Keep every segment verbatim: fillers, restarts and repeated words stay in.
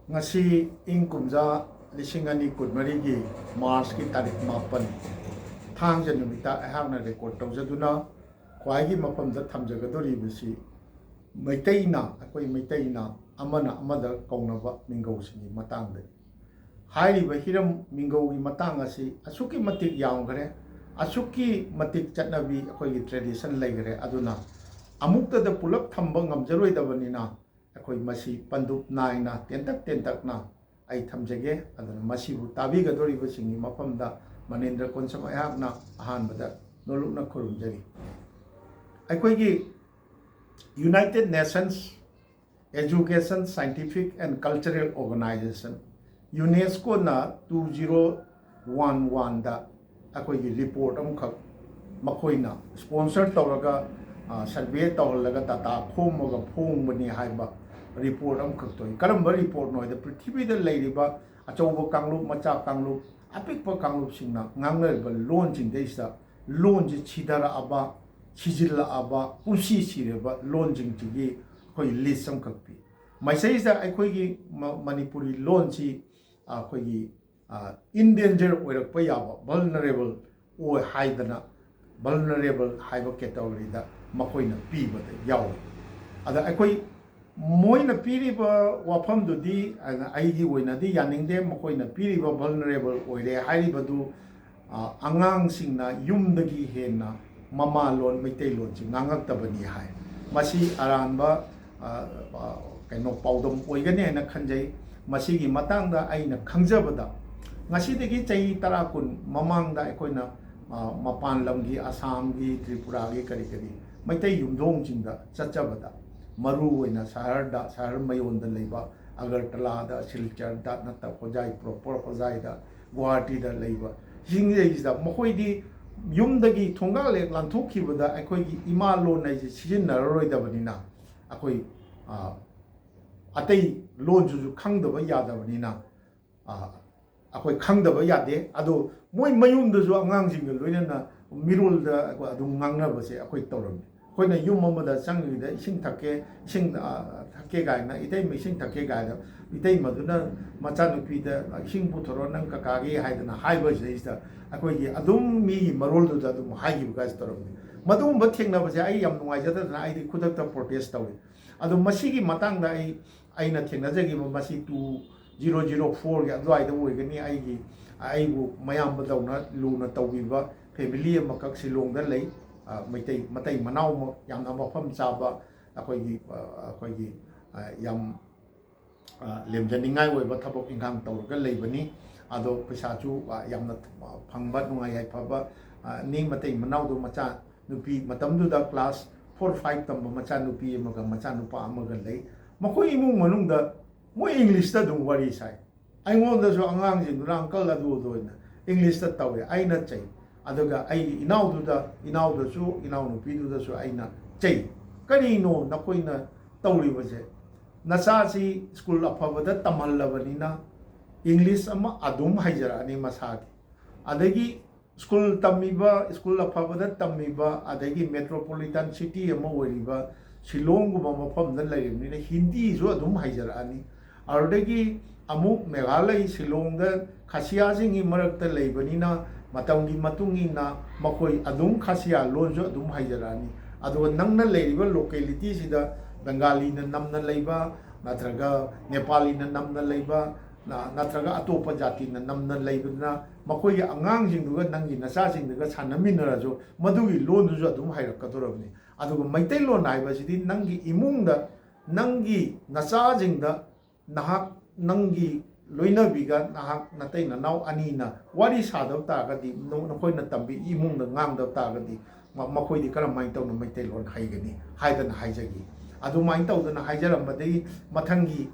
ꯉꯁꯤ ꯏꯪ ꯀꯨꯝꯖꯥ ꯂꯤꯁꯤꯡ ꯑꯅꯤ ꯀꯨꯟꯃꯔꯤꯒꯤ ꯃꯥꯔꯆꯀꯤ ꯇꯥꯔꯤꯛ ꯃꯥꯄꯟ, ꯊꯥꯡꯖ ꯅꯨꯃꯤꯠꯇ ꯑꯩꯍꯥꯛꯅ ꯔꯦꯀꯣꯔꯗ ꯇꯧꯖꯗꯨꯅ ꯈ꯭ꯋꯥꯏꯒꯤ ꯃꯐꯝꯗ ꯊꯝꯖꯒꯗꯧꯔꯤꯕꯁꯤ ꯃꯩꯇꯩꯅ, ꯑꯩꯈꯣꯏ ꯃꯩꯇꯩꯅ ꯑꯃꯅ ꯑꯃꯗ ꯀꯧꯅꯕ ꯃꯤꯡꯒꯧꯁꯤꯡꯒꯤ ꯃꯇꯥꯡꯗꯅꯤ꯫ ꯍꯥꯏꯔꯤꯕ ꯍꯤꯔꯝ ꯃꯤꯡꯒꯧꯒꯤ ꯃꯇꯥꯡ ꯑꯁꯤ ꯑꯁꯨꯛꯀꯤ ꯃꯇꯤꯛ ꯌꯥꯝꯈ꯭ꯔꯦ, ꯑꯁꯨꯛꯀꯤ ꯃꯇꯤꯛ ꯆꯠꯅꯕꯤ, ꯑꯩꯈꯣꯏꯒꯤ ꯇ꯭ꯔꯦꯗꯤꯁꯟ ꯂꯩꯈ꯭ꯔꯦ꯫ ꯑꯗꯨꯅ ꯑꯃꯨꯛꯇꯗ ꯄꯨꯂꯞ ꯊꯝꯕ ꯉꯝꯖꯔꯣꯏꯗꯕꯅꯤꯅ, ꯑꯩꯈꯣꯏ ꯃꯁꯤ ꯄꯟꯗꯨꯞ ꯅꯥꯏꯅ ꯇꯦꯟꯇꯛ ꯇꯦꯟꯇꯛꯅ ꯑꯩ ꯊꯝꯖꯒꯦ꯫ ꯑꯗꯨꯅ ꯃꯁꯤꯕꯨ ꯇꯥꯕꯤꯒꯗꯧꯔꯤꯕꯁꯤꯡꯒꯤ ꯃꯐꯝꯗ ꯃꯅꯤꯟꯗ꯭ꯔ ꯀꯣꯟꯁꯝ ꯑꯩꯍꯥꯛꯅ ꯑꯍꯥꯟꯕꯗ ꯅꯣꯂꯨꯛꯅ ꯈꯨꯔꯨꯝꯖꯔꯤ꯫ ꯑꯩꯈꯣꯏꯒꯤ United Nations Education, Scientific and Cultural Organization, ꯌꯨꯅꯦꯁꯀꯣꯅ ꯇꯨ ꯖꯤꯔꯣ ꯋꯥꯟ ꯋꯥꯟꯗ ꯑꯩꯈꯣꯏꯒꯤ ꯔꯤꯄꯣꯔꯠ ꯑꯃꯈꯛ ꯃꯈꯣꯏꯅ ꯁ꯭ꯄꯣꯟꯁꯔ ꯇꯧꯔꯒ, ꯑ, ꯁꯔꯚꯦ ꯇꯧꯍꯜꯂꯒ ꯗꯇꯥ ꯈꯣꯝꯃꯒ ꯐꯣꯡꯕꯅꯤ ꯍꯥꯏꯕ ꯔꯤꯄꯣꯔꯠ ꯑꯃꯈꯛ ꯊꯣꯛꯏ꯫ ꯀꯔꯝꯕ ꯔꯤꯄꯣꯔꯠꯅꯣ ꯍꯥꯏꯗ, ꯄ꯭ꯔꯤꯊꯤꯕꯤꯗ ꯂꯩꯔꯤꯕ ꯑꯆꯧꯕ ꯀꯥꯡꯂꯨꯞ, ꯃꯆꯥ ꯀꯥꯡꯂꯨꯞ, ꯑꯄꯤꯛꯄ ꯀꯥꯡꯂꯨꯞꯁꯤꯡꯅ ꯉꯥꯡꯅꯔꯤꯕ ꯂꯣꯟꯁꯤꯡꯗꯩꯁꯤꯗ ꯂꯣꯟꯁꯤ ꯁꯤꯊꯔꯛꯑꯕ, ꯁꯤꯖꯤꯜꯂꯛꯑꯕ, ꯄꯨꯟꯁꯤ ꯁꯤꯔꯕ ꯂꯣꯟꯁꯤꯡꯁꯤꯒꯤ ꯑꯩꯈꯣꯏ ꯂꯤꯁ ꯑꯃꯈꯛ ꯄꯤ꯫ ꯃꯁꯤꯗꯩꯁꯤꯗ ꯑꯩꯈꯣꯏꯒꯤ ꯃ-, ꯃꯅꯤꯄꯨꯔꯤ ꯂꯣꯟꯁꯤ ꯑꯩꯈꯣꯏꯒꯤ, ꯑ, ꯏꯟꯗꯦꯟꯖꯔ ꯑꯣꯏꯔꯛꯄ ꯌꯥꯕ, ꯚꯜꯅꯔꯦꯕꯜ ꯑꯣꯏ ꯍꯥꯏꯗꯅ, ꯚꯜꯅꯔꯦꯕꯜ ꯍꯥꯏꯕ ꯀꯦꯇꯒꯣꯔꯤꯗ ꯃꯈꯣꯏꯅ ꯄꯤꯕꯗ ꯌꯥꯎꯏ꯫ ꯑꯗ ꯑꯩꯈꯣꯏ ꯃꯣꯏꯅ ꯄꯤꯔꯤꯕ ꯋꯥꯐꯝꯗꯨꯗꯤ, ꯑ, ꯑꯩꯒꯤ ꯑꯣꯏꯅꯗꯤ ꯌꯥꯅꯤꯡꯗꯦ꯫ ꯃꯈꯣꯏꯅ ꯄꯤꯔꯤꯕ ꯚꯜꯅꯔꯦꯕꯜ ꯑꯣꯏꯔꯦ ꯍꯥꯏꯔꯤꯕꯗꯨ, ꯑ, ꯑꯉꯥꯡꯁꯤꯡꯅ ꯌꯨꯝꯗꯒꯤ ꯍꯦꯟꯅ ꯃꯃꯥꯂꯣꯟ ꯃꯩꯇꯩꯂꯣꯟꯁꯤ ꯉꯥꯡꯉꯛꯇꯕꯅꯤ ꯍꯥꯏ꯫ ꯃꯁꯤ ꯑꯔꯥꯟꯕ, ꯑ, ꯑ, ꯀꯩꯅꯣ, ꯄꯥꯎꯗꯝ ꯑꯣꯏꯒꯅꯤ ꯍꯥꯏꯅ ꯈꯟꯖꯩ꯫ ꯃꯁꯤꯒꯤ ꯃꯇꯥꯡꯗ ꯑꯩꯅ ꯈꯪꯖꯕꯗ, ꯉꯁꯤꯗꯒꯤ ꯆꯍꯤ ꯇꯔꯥ ꯀꯨꯟ ꯃꯃꯥꯡꯗ ꯑꯩꯈꯣꯏꯅ, ꯑ, ꯃꯄꯥꯟ ꯂꯝꯒꯤ, ꯑꯁꯥꯝꯒꯤ, ꯇ꯭ꯔꯤꯄꯨꯔꯥꯒꯤ, ꯀꯔꯤ ꯀꯔꯤ ꯃꯩꯇꯩ ꯌꯨꯝꯊꯣꯡꯁꯤꯡꯗ ꯆꯠꯆꯕꯗ, ꯃꯔꯨ ꯑꯣꯏꯅ ꯁꯍꯔꯗ, ꯁꯍꯔ ꯃꯌꯣꯟꯗ ꯂꯩꯕ ꯑꯒꯔꯇꯂꯥꯗ, ꯁꯤꯜꯆꯔꯗ ꯅꯠꯇ꯭ꯔ ꯍꯣꯖꯥꯏ, ꯄ꯭ꯔꯣꯄꯔ ꯍꯣꯖꯥꯏꯗ, ꯒꯨꯋꯥꯍꯥꯇꯤꯗ ꯂꯩꯕ ꯁꯤꯡꯁꯤꯗꯩꯁꯤꯗ ꯃꯈꯣꯏꯗꯤ ꯌꯨꯝꯗꯒꯤ ꯊꯣꯡꯒꯥꯜ ꯍꯦꯛ ꯂꯥꯟꯊꯣꯛꯈꯤꯕꯗ ꯑꯩꯈꯣꯏꯒꯤ ꯏꯃꯥ ꯂꯣꯟ ꯍꯥꯏꯁꯦ ꯁꯤꯖꯤꯟꯅꯔꯔꯣꯏꯗꯕꯅꯤꯅ, ꯑꯩꯈꯣꯏ, ꯑ, ꯑꯇꯩ ꯂꯣꯟꯁꯤꯁꯨ ꯈꯪꯗꯕ ꯌꯥꯗꯕꯅꯤꯅ, ꯑ, ꯑꯩꯈꯣꯏ ꯈꯪꯗꯕ ꯌꯥꯗꯦ꯫ ꯑꯗꯣ ꯃꯣꯏ ꯃꯌꯨꯝꯗꯁꯨ ꯑꯉꯥꯡꯁꯤꯡꯒ ꯂꯣꯏꯅꯅ ꯃꯤꯔꯣꯜꯗ ꯑꯩꯈꯣꯏ ꯑꯗꯨꯝ ꯉꯥꯡꯅꯕꯁꯦ ꯑꯩꯈꯣꯏ ꯇꯧꯔꯝꯃꯤ꯫ ꯑꯩꯈꯣꯏꯅ ꯌꯨꯝ ꯑꯃꯗ ꯆꯪꯉꯤꯉꯩꯗ ꯏꯁꯤꯡ ꯊꯛꯀꯦ, ꯏꯁꯤꯡ, ꯑ, ꯊꯛꯀꯦ ꯀꯥꯏꯅ, "ꯏꯇꯩꯃ, ꯏꯁꯤꯡ ꯊꯛꯀꯦ" ꯀꯥꯏꯅ, ꯏꯇꯩꯃꯗꯨꯅ ꯃꯆꯥꯅꯨꯄꯤꯗ, "ꯏꯁꯤꯡ ꯄꯨꯊꯣꯔꯛꯑꯣ, ꯅꯪ ꯀꯀꯥꯒꯤ" ꯍꯥꯏꯗꯅ ꯍꯥꯏꯕꯁꯤꯗꯩꯁꯤꯗ, ꯑꯩꯈꯣꯏꯒꯤ ꯑꯗꯨꯝ ꯃꯤꯒꯤ ꯃꯔꯣꯜꯗꯨꯗ ꯑꯗꯨꯝ ꯍꯥꯏꯈꯤꯕ ꯀꯥꯏꯁꯦ ꯇꯧꯔꯝꯃꯤ꯫ ꯃꯗꯨꯒꯨꯝꯕ ꯊꯦꯡꯅꯕꯁꯦ ꯑꯩ ꯌꯥꯝ ꯅꯨꯡꯉꯥꯏꯖꯗꯗꯅ ꯑꯩꯗꯤ ꯈꯨꯗꯛꯇ protest ꯇꯧꯏ꯫ ꯑꯗꯣ ꯃꯁꯤꯒꯤ ꯃꯇꯥꯡꯗ ꯑꯩ, ꯑꯩꯅ ꯊꯦꯡꯅꯖꯈꯤꯕ ꯃꯁꯤ two zero zero four ꯒꯤ ꯑꯗꯨꯋꯥꯏꯗ ꯑꯣꯏꯒꯅꯤ꯫ ꯑꯩꯒꯤ, ꯑꯩꯕꯨ ꯃꯌꯥꯝꯕꯗꯧꯅ ꯂꯨꯅ ꯇꯧꯕꯤꯕ family ꯑꯃꯈꯛ ꯁꯤꯂꯣꯡꯗ ꯂꯩ꯫ ꯑ, ꯃꯩꯇꯩ, ꯃꯇꯩ ꯃꯅꯥꯎꯃꯛ ꯌꯥꯝꯅ ꯃꯐꯝ ꯆꯥꯕ, ꯑꯩꯈꯣꯏꯒꯤ, ꯑ, ꯑꯩꯈꯣꯏꯒꯤ, ꯑ, ꯌꯥꯝ, ꯑ, ꯂꯦꯝꯖꯅꯤꯡꯉꯥꯏ ꯑꯣꯏꯕ ꯊꯕꯛ ꯏꯪꯈꯥꯡ ꯇꯧꯔꯒ ꯂꯩꯕꯅꯤ꯫ ꯑꯗꯣ ꯄꯩꯁꯥꯁꯨ, ꯑ, ꯌꯥꯝꯅ ꯐꯪꯕ, ꯅꯨꯡꯉꯥꯏ ꯌꯥꯏꯐꯕ, ꯑ, ꯅꯤ꯫ ꯃꯇꯩ ꯃꯅꯥꯎꯗꯣ ꯃꯆꯥ ꯅꯨꯄꯤ, ꯃꯇꯝꯗꯨꯗ class four five ꯇꯝꯕ ꯃꯆꯥ ꯅꯨꯄꯤ ꯑꯃꯒ ꯃꯆꯥ ꯅꯨꯄꯥ ꯑꯃꯒ ꯂꯩ꯫ ꯃꯈꯣꯏ ꯏꯃꯨꯡ ꯃꯅꯨꯡꯗ ꯃꯣꯏ English ꯇ ꯑꯗꯨꯝ ꯋꯥꯔꯤ ꯁꯥꯏ꯫ ꯑꯩꯉꯣꯟꯗꯁꯨ ꯑꯉꯥꯡꯁꯤꯡꯗꯨꯅ "Uncle, ꯑꯗꯨ ꯑꯗꯨ" ꯑꯣꯏꯅ English ꯇ ꯇꯧꯋꯦ꯫ ꯑꯩꯅ ꯆꯩ꯫ ꯑꯗꯨꯒ ꯑꯩꯒꯤ ꯏꯅꯥꯎꯗꯨꯗ, ꯏꯅꯥꯎꯗꯁꯨ, ꯏꯅꯥꯎꯅꯨꯄꯤꯗꯨꯗꯁꯨ ꯑꯩꯅ ꯆꯩ꯫ "ꯀꯔꯤꯅꯣ ꯅꯈꯣꯏꯅ ꯇꯧꯔꯤꯕꯁꯦ? ꯅꯆꯥꯁꯤ school ꯑꯐꯕꯗ ꯇꯝꯍꯜꯂꯕꯅꯤꯅ English ꯑꯃ ꯑꯗꯨꯝ ꯍꯩꯖꯔꯛꯑꯅꯤ ꯃꯁꯥꯒꯤ꯫ ꯑꯗꯒꯤ school ꯇꯝꯃꯤꯕ, school ꯑꯐꯕꯗ ꯇꯝꯃꯤꯕ, ꯑꯗꯒꯤ metropolitan city ꯑꯃ ꯑꯣꯏꯔꯤꯕ ꯁꯤꯂꯣꯡꯒꯨꯝꯕ ꯃꯐꯝꯗ ꯂꯩꯔꯤꯕꯅꯤꯅ ꯍꯤꯟꯗꯤꯁꯨ ꯑꯗꯨꯝ ꯍꯩꯖꯔꯛꯑꯅꯤ꯫ ꯑꯗꯨꯗꯒꯤ ꯑꯃꯨꯛ ꯃꯦꯘꯥꯂꯩ ꯁꯤꯂꯣꯡꯗ ꯈꯥꯁꯤꯌꯥꯁꯤꯡꯒꯤ ꯃꯔꯛꯇ ꯂꯩꯕꯅꯤꯅ ꯃꯇꯝꯒꯤ ꯃꯇꯨꯡ ꯏꯟꯅ ꯃꯈꯣꯏ ꯑꯗꯨꯝ ꯈꯥꯁꯤꯌꯥ ꯂꯣꯟꯁꯨ ꯑꯗꯨꯝ ꯍꯩꯖꯔꯛꯑꯅꯤ꯫ ꯑꯗꯨꯒ ꯅꯪꯅ ꯂꯩꯔꯤꯕ locality ꯁꯤꯗ ꯕꯦꯡꯒꯥꯂꯤꯅ ꯅꯝꯅ ꯂꯩꯕ, ꯅꯠꯇ꯭ꯔꯒ ꯅꯦꯄꯥꯂꯤꯅ ꯅꯝꯅ ꯂꯩꯕ, ꯅ-, ꯅꯠꯇ꯭ꯔꯒ ꯑꯇꯣꯞꯄ ꯖꯥꯇꯤꯅ ꯅꯝꯅ ꯂꯩꯕꯗꯨꯅ ꯃꯈꯣꯏꯒꯤ ꯑꯉꯥꯡꯁꯤꯡꯗꯨꯒ ꯅꯪꯒꯤ ꯅꯆꯥꯁꯤꯡꯗꯨꯒ ꯁꯥꯟꯅꯃꯤꯟꯅꯔꯁꯨ ꯃꯗꯨꯒꯤ ꯂꯣꯟꯗꯨꯁꯨ ꯑꯗꯨꯝ ꯍꯩꯔꯛꯀꯗꯧꯔꯕꯅꯤ꯫ ꯑꯗꯨꯒ ꯃꯩꯇꯩꯂꯣꯟ ꯍꯥꯏꯕꯁꯤꯗꯤ ꯅꯪꯒꯤ ꯏꯃꯨꯡꯗ, ꯅꯪꯒꯤ ꯅꯆꯥꯁꯤꯡꯗ, ꯅꯍꯥꯛ, ꯅꯪꯒꯤ ꯂꯣꯏꯅꯕꯤꯒ ꯅꯍꯥꯛ ꯅꯇꯩ ꯅꯅꯥꯎ ꯑꯅꯤꯅ ꯋꯥꯔꯤ ꯁꯥꯗꯕ ꯇꯥꯔꯒꯗꯤ, ꯅ-, ꯅꯈꯣꯏꯅ ꯇꯝꯕꯤ ꯏꯃꯨꯡꯗ ꯉꯥꯡꯗꯕ ꯇꯥꯔꯒꯗꯤ ꯃ-, ꯃꯈꯣꯏꯗꯤ ꯀꯔꯝꯍꯥꯏꯅ ꯇꯧꯅ ꯃꯩꯇꯩꯂꯣꯟ ꯍꯩꯒꯅꯤ ꯍꯥꯏꯗꯅ ꯍꯥꯏꯖꯈꯤ꯫ ꯑꯗꯨꯃꯥꯏꯅ ꯇꯧꯗꯅ ꯍꯥꯏꯖꯔꯝꯕꯗꯒꯤ ꯃꯊꯪꯒꯤ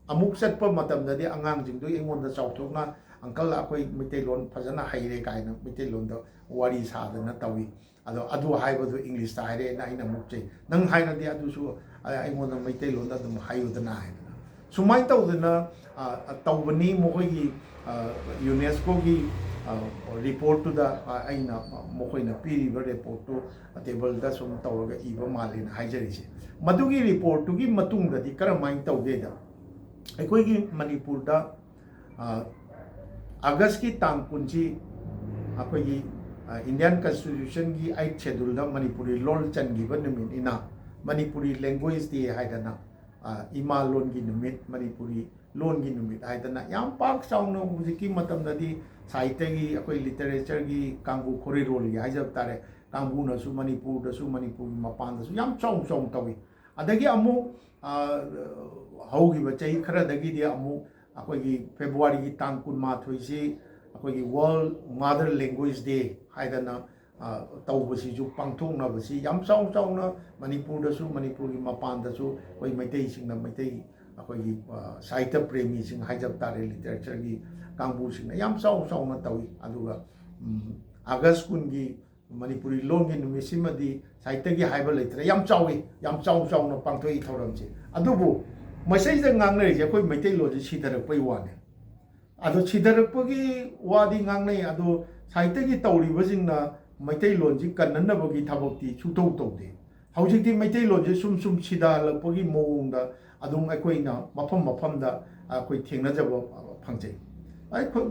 ꯑꯃꯨꯛ ꯆꯠꯄ ꯃꯇꯝꯗꯗꯤ ꯑꯉꯥꯡꯁꯤꯡꯗꯨ ꯑꯩꯉꯣꯟꯗ ꯆꯥꯎꯊꯣꯛꯅ, "Uncle, ꯑꯩꯈꯣꯏ ꯃꯩꯇꯩꯂꯣꯟ ꯐꯖꯅ ꯍꯩꯔꯦ" ꯀꯥꯏꯅ ꯃꯩꯇꯩꯂꯣꯟꯗ ꯋꯥꯔꯤ ꯁꯥꯗꯅ ꯇꯧꯏ꯫ ꯑꯗꯣ ꯑꯗꯨ ꯍꯥꯏꯕꯗꯨ English ꯇ ꯍꯥꯏꯔꯛꯑꯦꯅ ꯑꯩꯅ ꯑꯃꯨꯛ ꯆꯩ꯫ "ꯅꯪ ꯍꯥꯏꯔꯗꯤ ꯑꯗꯨꯁꯨ, ꯑ, ꯑꯩꯉꯣꯟꯗ ꯃꯩꯇꯩꯂꯣꯟꯗ ꯑꯗꯨꯝ ꯍꯥꯏꯌꯨꯗꯅ" ꯍꯥꯏꯗꯅ꯫ ꯁꯨꯃꯥꯏꯅ ꯇꯧꯗꯅ ꯇꯧꯕꯅꯤ꯫ ꯃꯈꯣꯏꯒꯤ ꯌꯨꯅꯦꯁꯀꯣꯒꯤ ꯔꯤꯄꯣꯔꯠꯇꯨꯗ ꯑꯩꯅ ꯃꯈꯣꯏꯅ ꯄꯤꯔꯤꯕ ꯔꯤꯄꯣꯔꯠꯇꯨ ꯇꯦꯕꯜꯗ ꯁꯨꯝ ꯇꯧꯔꯒ ꯏꯕ ꯃꯥꯜꯂꯦꯅ ꯍꯥꯏꯖꯔꯤꯁꯦ꯫ ꯃꯗꯨꯒꯤ ꯔꯤꯄꯣꯔꯠꯇꯨꯒꯤ ꯃꯇꯨꯡꯗꯗꯤ ꯀꯔꯝꯍꯥꯏꯅ ꯇꯧꯒꯦꯗ, ꯑꯩꯈꯣꯏꯒꯤ ꯃꯅꯤꯄꯨꯔꯗ ꯑꯥꯒꯁꯀꯤ ꯇꯥꯡ ꯀꯨꯟꯁꯤ ꯑꯩꯈꯣꯏꯒꯤ ꯏꯟꯗꯤꯌꯥꯟ ꯀꯟꯁꯇꯤꯇ꯭ꯌꯨꯁꯟꯒꯤ ꯑꯩꯠ ꯁꯦꯗꯨꯜꯗ ꯃꯅꯤꯄꯨꯔꯤ ꯂꯣꯟ ꯆꯟꯈꯤꯕ ꯅꯨꯃꯤꯠꯅꯤꯅ ꯃꯅꯤꯄꯨꯔꯤ ꯂꯦꯡꯒ꯭ꯋꯦꯖ ꯗꯦ ꯍꯥꯏꯗꯅ, ꯏꯃꯥ ꯂꯣꯟꯒꯤ ꯅꯨꯃꯤꯠ, ꯃꯅꯤꯄꯨꯔꯤ ꯂꯣꯟꯒꯤ ꯅꯨꯃꯤꯠ ꯍꯥꯏꯗꯅ ꯌꯥꯝ ꯄꯥꯛ ꯆꯥꯎꯅ ꯍꯧꯖꯤꯛꯀꯤ ꯃꯇꯝꯗꯗꯤ ꯁꯥꯍꯤꯇ꯭ꯌꯒꯤ, ꯑꯩꯈꯣꯏ ꯂꯤꯇꯔꯦꯆꯔꯒꯤ ꯀꯥꯡꯕꯨ ꯈꯣꯔꯤꯔꯣꯜꯒꯤ ꯍꯥꯏꯖꯕ ꯇꯥꯔꯦ, ꯀꯥꯡꯕꯨꯅꯁꯨ ꯃꯅꯤꯄꯨꯔꯗꯁꯨ, ꯃꯅꯤꯄꯨꯔꯒꯤ ꯃꯄꯥꯟꯗꯁꯨ ꯌꯥꯝ ꯆꯥꯎ ꯆꯥꯎꯅ ꯇꯧꯏ꯫ ꯑꯗꯒꯤ ꯑꯃꯨꯛ ꯍꯧꯈꯤꯕ ꯆꯍꯤ ꯈꯔꯗꯒꯤꯗꯤ ꯑꯃꯨꯛ ꯑꯩꯈꯣꯏꯒꯤ ꯐꯦꯕ꯭ꯔꯨꯋꯥꯔꯤꯒꯤ ꯇꯥꯡ ꯀꯨꯟꯃꯥꯊꯣꯏꯁꯤ ꯑꯩꯈꯣꯏꯒꯤ World Mother Language Day ꯍꯥꯏꯗꯅ ꯇꯧꯕꯁꯤꯁꯨ ꯄꯥꯡꯊꯣꯛꯅꯕꯁꯤ ꯌꯥꯝ ꯆꯥꯎ ꯆꯥꯎꯅ ꯃꯅꯤꯄꯨꯔꯗꯁꯨ, ꯃꯅꯤꯄꯨꯔꯒꯤ ꯃꯄꯥꯟꯗꯁꯨ ꯑꯩꯈꯣꯏ ꯃꯩꯇꯩꯁꯤꯡꯅ ꯃꯩꯇꯩ ꯑꯩꯈꯣꯏꯒꯤ ꯁꯥꯍꯤꯇ꯭ꯌ ꯄ꯭ꯔꯦꯃꯤꯁꯤꯡ ꯍꯥꯏꯖꯕ ꯇꯥꯔꯦ, ꯂꯤꯇꯔꯦꯆꯔꯒꯤ ꯀꯥꯡꯕꯨꯁꯤꯡꯅ ꯌꯥꯝ ꯆꯥꯎ ꯆꯥꯎꯅ ꯇꯧꯏ꯫ ꯑꯗꯨꯒ ꯑꯥꯒꯁ ꯀꯨꯟꯒꯤ ꯃꯅꯤꯄꯨꯔꯤ ꯂꯣꯟꯒꯤ ꯅꯨꯃꯤꯠꯁꯤꯃꯗꯤ ꯁꯥꯍꯤꯇ꯭ꯌꯒꯤ ꯍꯥꯏꯕ ꯂꯩꯇ꯭ꯔꯦ, ꯌꯥꯝ ꯆꯥꯎꯏ, ꯌꯥꯝ ꯆꯥꯎ ꯆꯥꯎꯅ ꯄꯥꯡꯊꯣꯛꯏ ꯊꯧꯔꯝꯁꯦ꯫ ꯑꯗꯨꯕꯨ ꯃꯁꯤꯗꯩꯁꯤꯗ ꯉꯥꯡꯅꯔꯤꯁꯦ ꯑꯩꯈꯣꯏ ꯃꯩꯇꯩꯂꯣꯟꯁꯦ ꯁꯤꯊꯔꯛꯄꯩ ꯋꯥꯅꯤ꯫ ꯑꯗꯣ ꯁꯤꯊꯔꯛꯄꯒꯤ ꯋꯥꯗꯤ ꯉꯥꯡꯅꯩ, ꯑꯗꯣ ꯁꯥꯍꯤꯇ꯭ꯌꯒꯤ ꯇꯧꯔꯤꯕꯁꯤꯡꯅ ꯃꯩꯇꯩꯂꯣꯟꯁꯤ ꯀꯟꯅꯅꯕꯒꯤ ꯊꯕꯛꯇꯤ ꯁꯨꯡꯇꯧ ꯇꯧꯗꯦ꯫ ꯍꯧꯖꯤꯛꯇꯤ ꯃꯩꯇꯩꯂꯣꯟꯁꯦ ꯁꯨꯝ ꯁꯨꯝ ꯁꯤꯊꯍꯜꯂꯛꯄꯒꯤ ꯃꯑꯣꯡꯗ ꯑꯗꯨꯝ ꯑꯩꯈꯣꯏꯅ ꯃꯐꯝ ꯃꯐꯝꯗ ꯑꯩꯈꯣꯏ ꯊꯦꯡꯅꯖꯕ ꯐꯪꯖꯩ꯫ ꯑꯩꯈꯣꯏ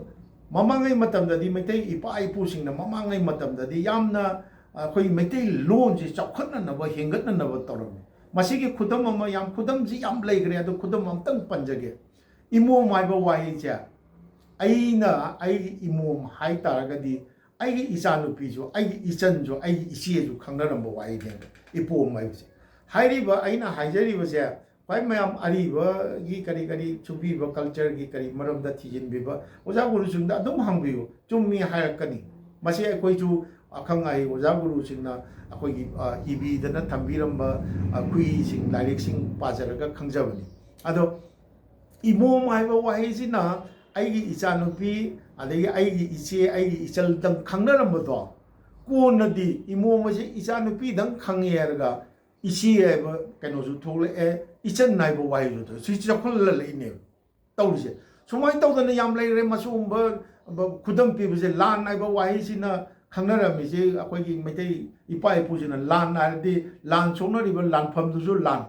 ꯃꯃꯥꯡꯉꯩ ꯃꯇꯝꯗꯗꯤ ꯃꯩꯇꯩ ꯏꯄꯥ ꯏꯄꯨꯁꯤꯡꯅ ꯃꯃꯥꯡꯉꯩ ꯃꯇꯝꯗꯗꯤ ꯌꯥꯝꯅ ꯑꯩꯈꯣꯏ ꯃꯩꯇꯩ ꯂꯣꯟꯁꯤ ꯆꯥꯎꯈꯠꯅꯅꯕ, ꯍꯦꯟꯒꯠꯅꯅꯕ ꯇꯧꯔꯝꯃꯤ꯫ ꯃꯁꯤꯒꯤ ꯈꯨꯗꯝ ꯑꯃ, ꯌꯥꯝ ꯈꯨꯗꯝꯁꯤ ꯌꯥꯝ ꯂꯩꯈ꯭ꯔꯦ, ꯑꯗꯣ ꯈꯨꯗꯝ ꯑꯝꯇꯪ ꯄꯟꯖꯒꯦ꯫ ꯏꯃꯣꯝ ꯍꯥꯏꯕ ꯋꯥꯍꯩꯁꯦ ꯑꯩꯅ ꯑꯩꯒꯤ ꯏꯃꯣꯝ ꯍꯥꯏ ꯇꯥꯔꯒꯗꯤ ꯑꯩꯒꯤ ꯏꯆꯥꯅꯨꯄꯤꯁꯨ, ꯑꯩꯒꯤ ꯏꯆꯟꯁꯨ, ꯑꯩꯒꯤ ꯏꯆꯦꯁꯨ ꯈꯪꯅꯔꯝꯕ ꯋꯥꯍꯩꯅꯦꯕ ꯏꯄꯣꯝ ꯍꯥꯏꯕꯁꯦ꯫ ꯍꯥꯏꯔꯤꯕ ꯑꯩꯅ ꯍꯥꯏꯖꯔꯤꯕꯁꯦ ꯈ꯭ꯋꯥꯏ ꯃꯌꯥꯝ ꯑꯔꯤꯕꯒꯤ ꯀꯔꯤ ꯀꯔꯤ ꯁꯨꯕꯤꯕ, ꯀꯜꯆꯔꯒꯤ ꯀꯔꯤ ꯃꯔꯝꯗ ꯊꯤꯖꯤꯟꯕꯤꯕ ꯑꯣꯖꯥ ꯒꯨꯔꯨꯁꯤꯡꯗ ꯑꯗꯨꯝ ꯍꯪꯕꯤꯌꯨ, ꯆꯨꯝꯃꯤ ꯍꯥꯏꯔꯛꯀꯅꯤ꯫ ꯃꯁꯤ ꯑꯩꯈꯣꯏꯁꯨ ꯑꯈꯪ ꯑꯍꯩ ꯑꯣꯖꯥ ꯒꯨꯔꯨꯁꯤꯡꯅ ꯑꯩꯈꯣꯏꯒꯤ, ꯑ, ꯏꯕꯤꯗꯅ ꯊꯝꯕꯤꯔꯝꯕ, ꯑ, ꯈꯨꯏꯁꯤꯡ, ꯂꯥꯏꯔꯤꯛꯁꯤꯡ ꯄꯥꯖꯔꯒ ꯈꯪꯖꯕꯅꯤ꯫ ꯑꯗꯣ ꯏꯃꯣꯝ ꯍꯥꯏꯕ ꯋꯥꯍꯩꯁꯤꯅ ꯑꯩꯒꯤ ꯏꯆꯥꯅꯨꯄꯤ, ꯑꯗꯒꯤ ꯑꯩꯒꯤ ꯏꯆꯦ, ꯑꯩꯒꯤ ꯏꯆꯜꯗꯪ ꯈꯪꯅꯔꯝꯕꯗꯣ, ꯀꯣꯟꯅꯗꯤ ꯏꯃꯣꯝ ꯑꯁꯤ ꯏꯆꯥꯅꯨꯄꯤꯗꯪ ꯈꯪꯉꯦ ꯍꯥꯏꯔꯒ ꯏꯆꯦ ꯍꯥꯏꯕ ꯀꯩꯅꯣꯁꯨ ꯊꯣꯛꯂꯛꯑꯦ, ꯏꯆꯟ ꯍꯥꯏꯕ ꯋꯥꯍꯩꯗꯨꯗ ꯁꯤ ꯆꯥꯎꯈꯠꯂꯛꯏꯅꯦꯕ ꯇꯧꯔꯤꯁꯦ꯫ ꯁꯨꯃꯥꯏꯅ ꯇꯧꯗꯅ ꯌꯥꯝ ꯂꯩꯔꯦ꯫ ꯃꯁꯤꯒꯨꯝꯕ ꯈꯨꯗꯝ ꯄꯤꯕꯁꯦ, ꯂꯥꯟ ꯍꯥꯏꯕ ꯋꯥꯍꯩꯁꯤꯅ ꯈꯪꯅꯔꯝꯃꯤꯁꯦ ꯑꯩꯈꯣꯏꯒꯤ ꯃꯩꯇꯩ ꯏꯄꯥ ꯏꯄꯨꯁꯤꯅ꯫ ꯂꯥꯟ ꯍꯥꯏꯔꯗꯤ ꯂꯥꯟ ꯁꯣꯛꯅꯔꯤꯕ ꯂꯥꯟꯐꯝꯗꯨꯁꯨ ꯂꯥꯟ,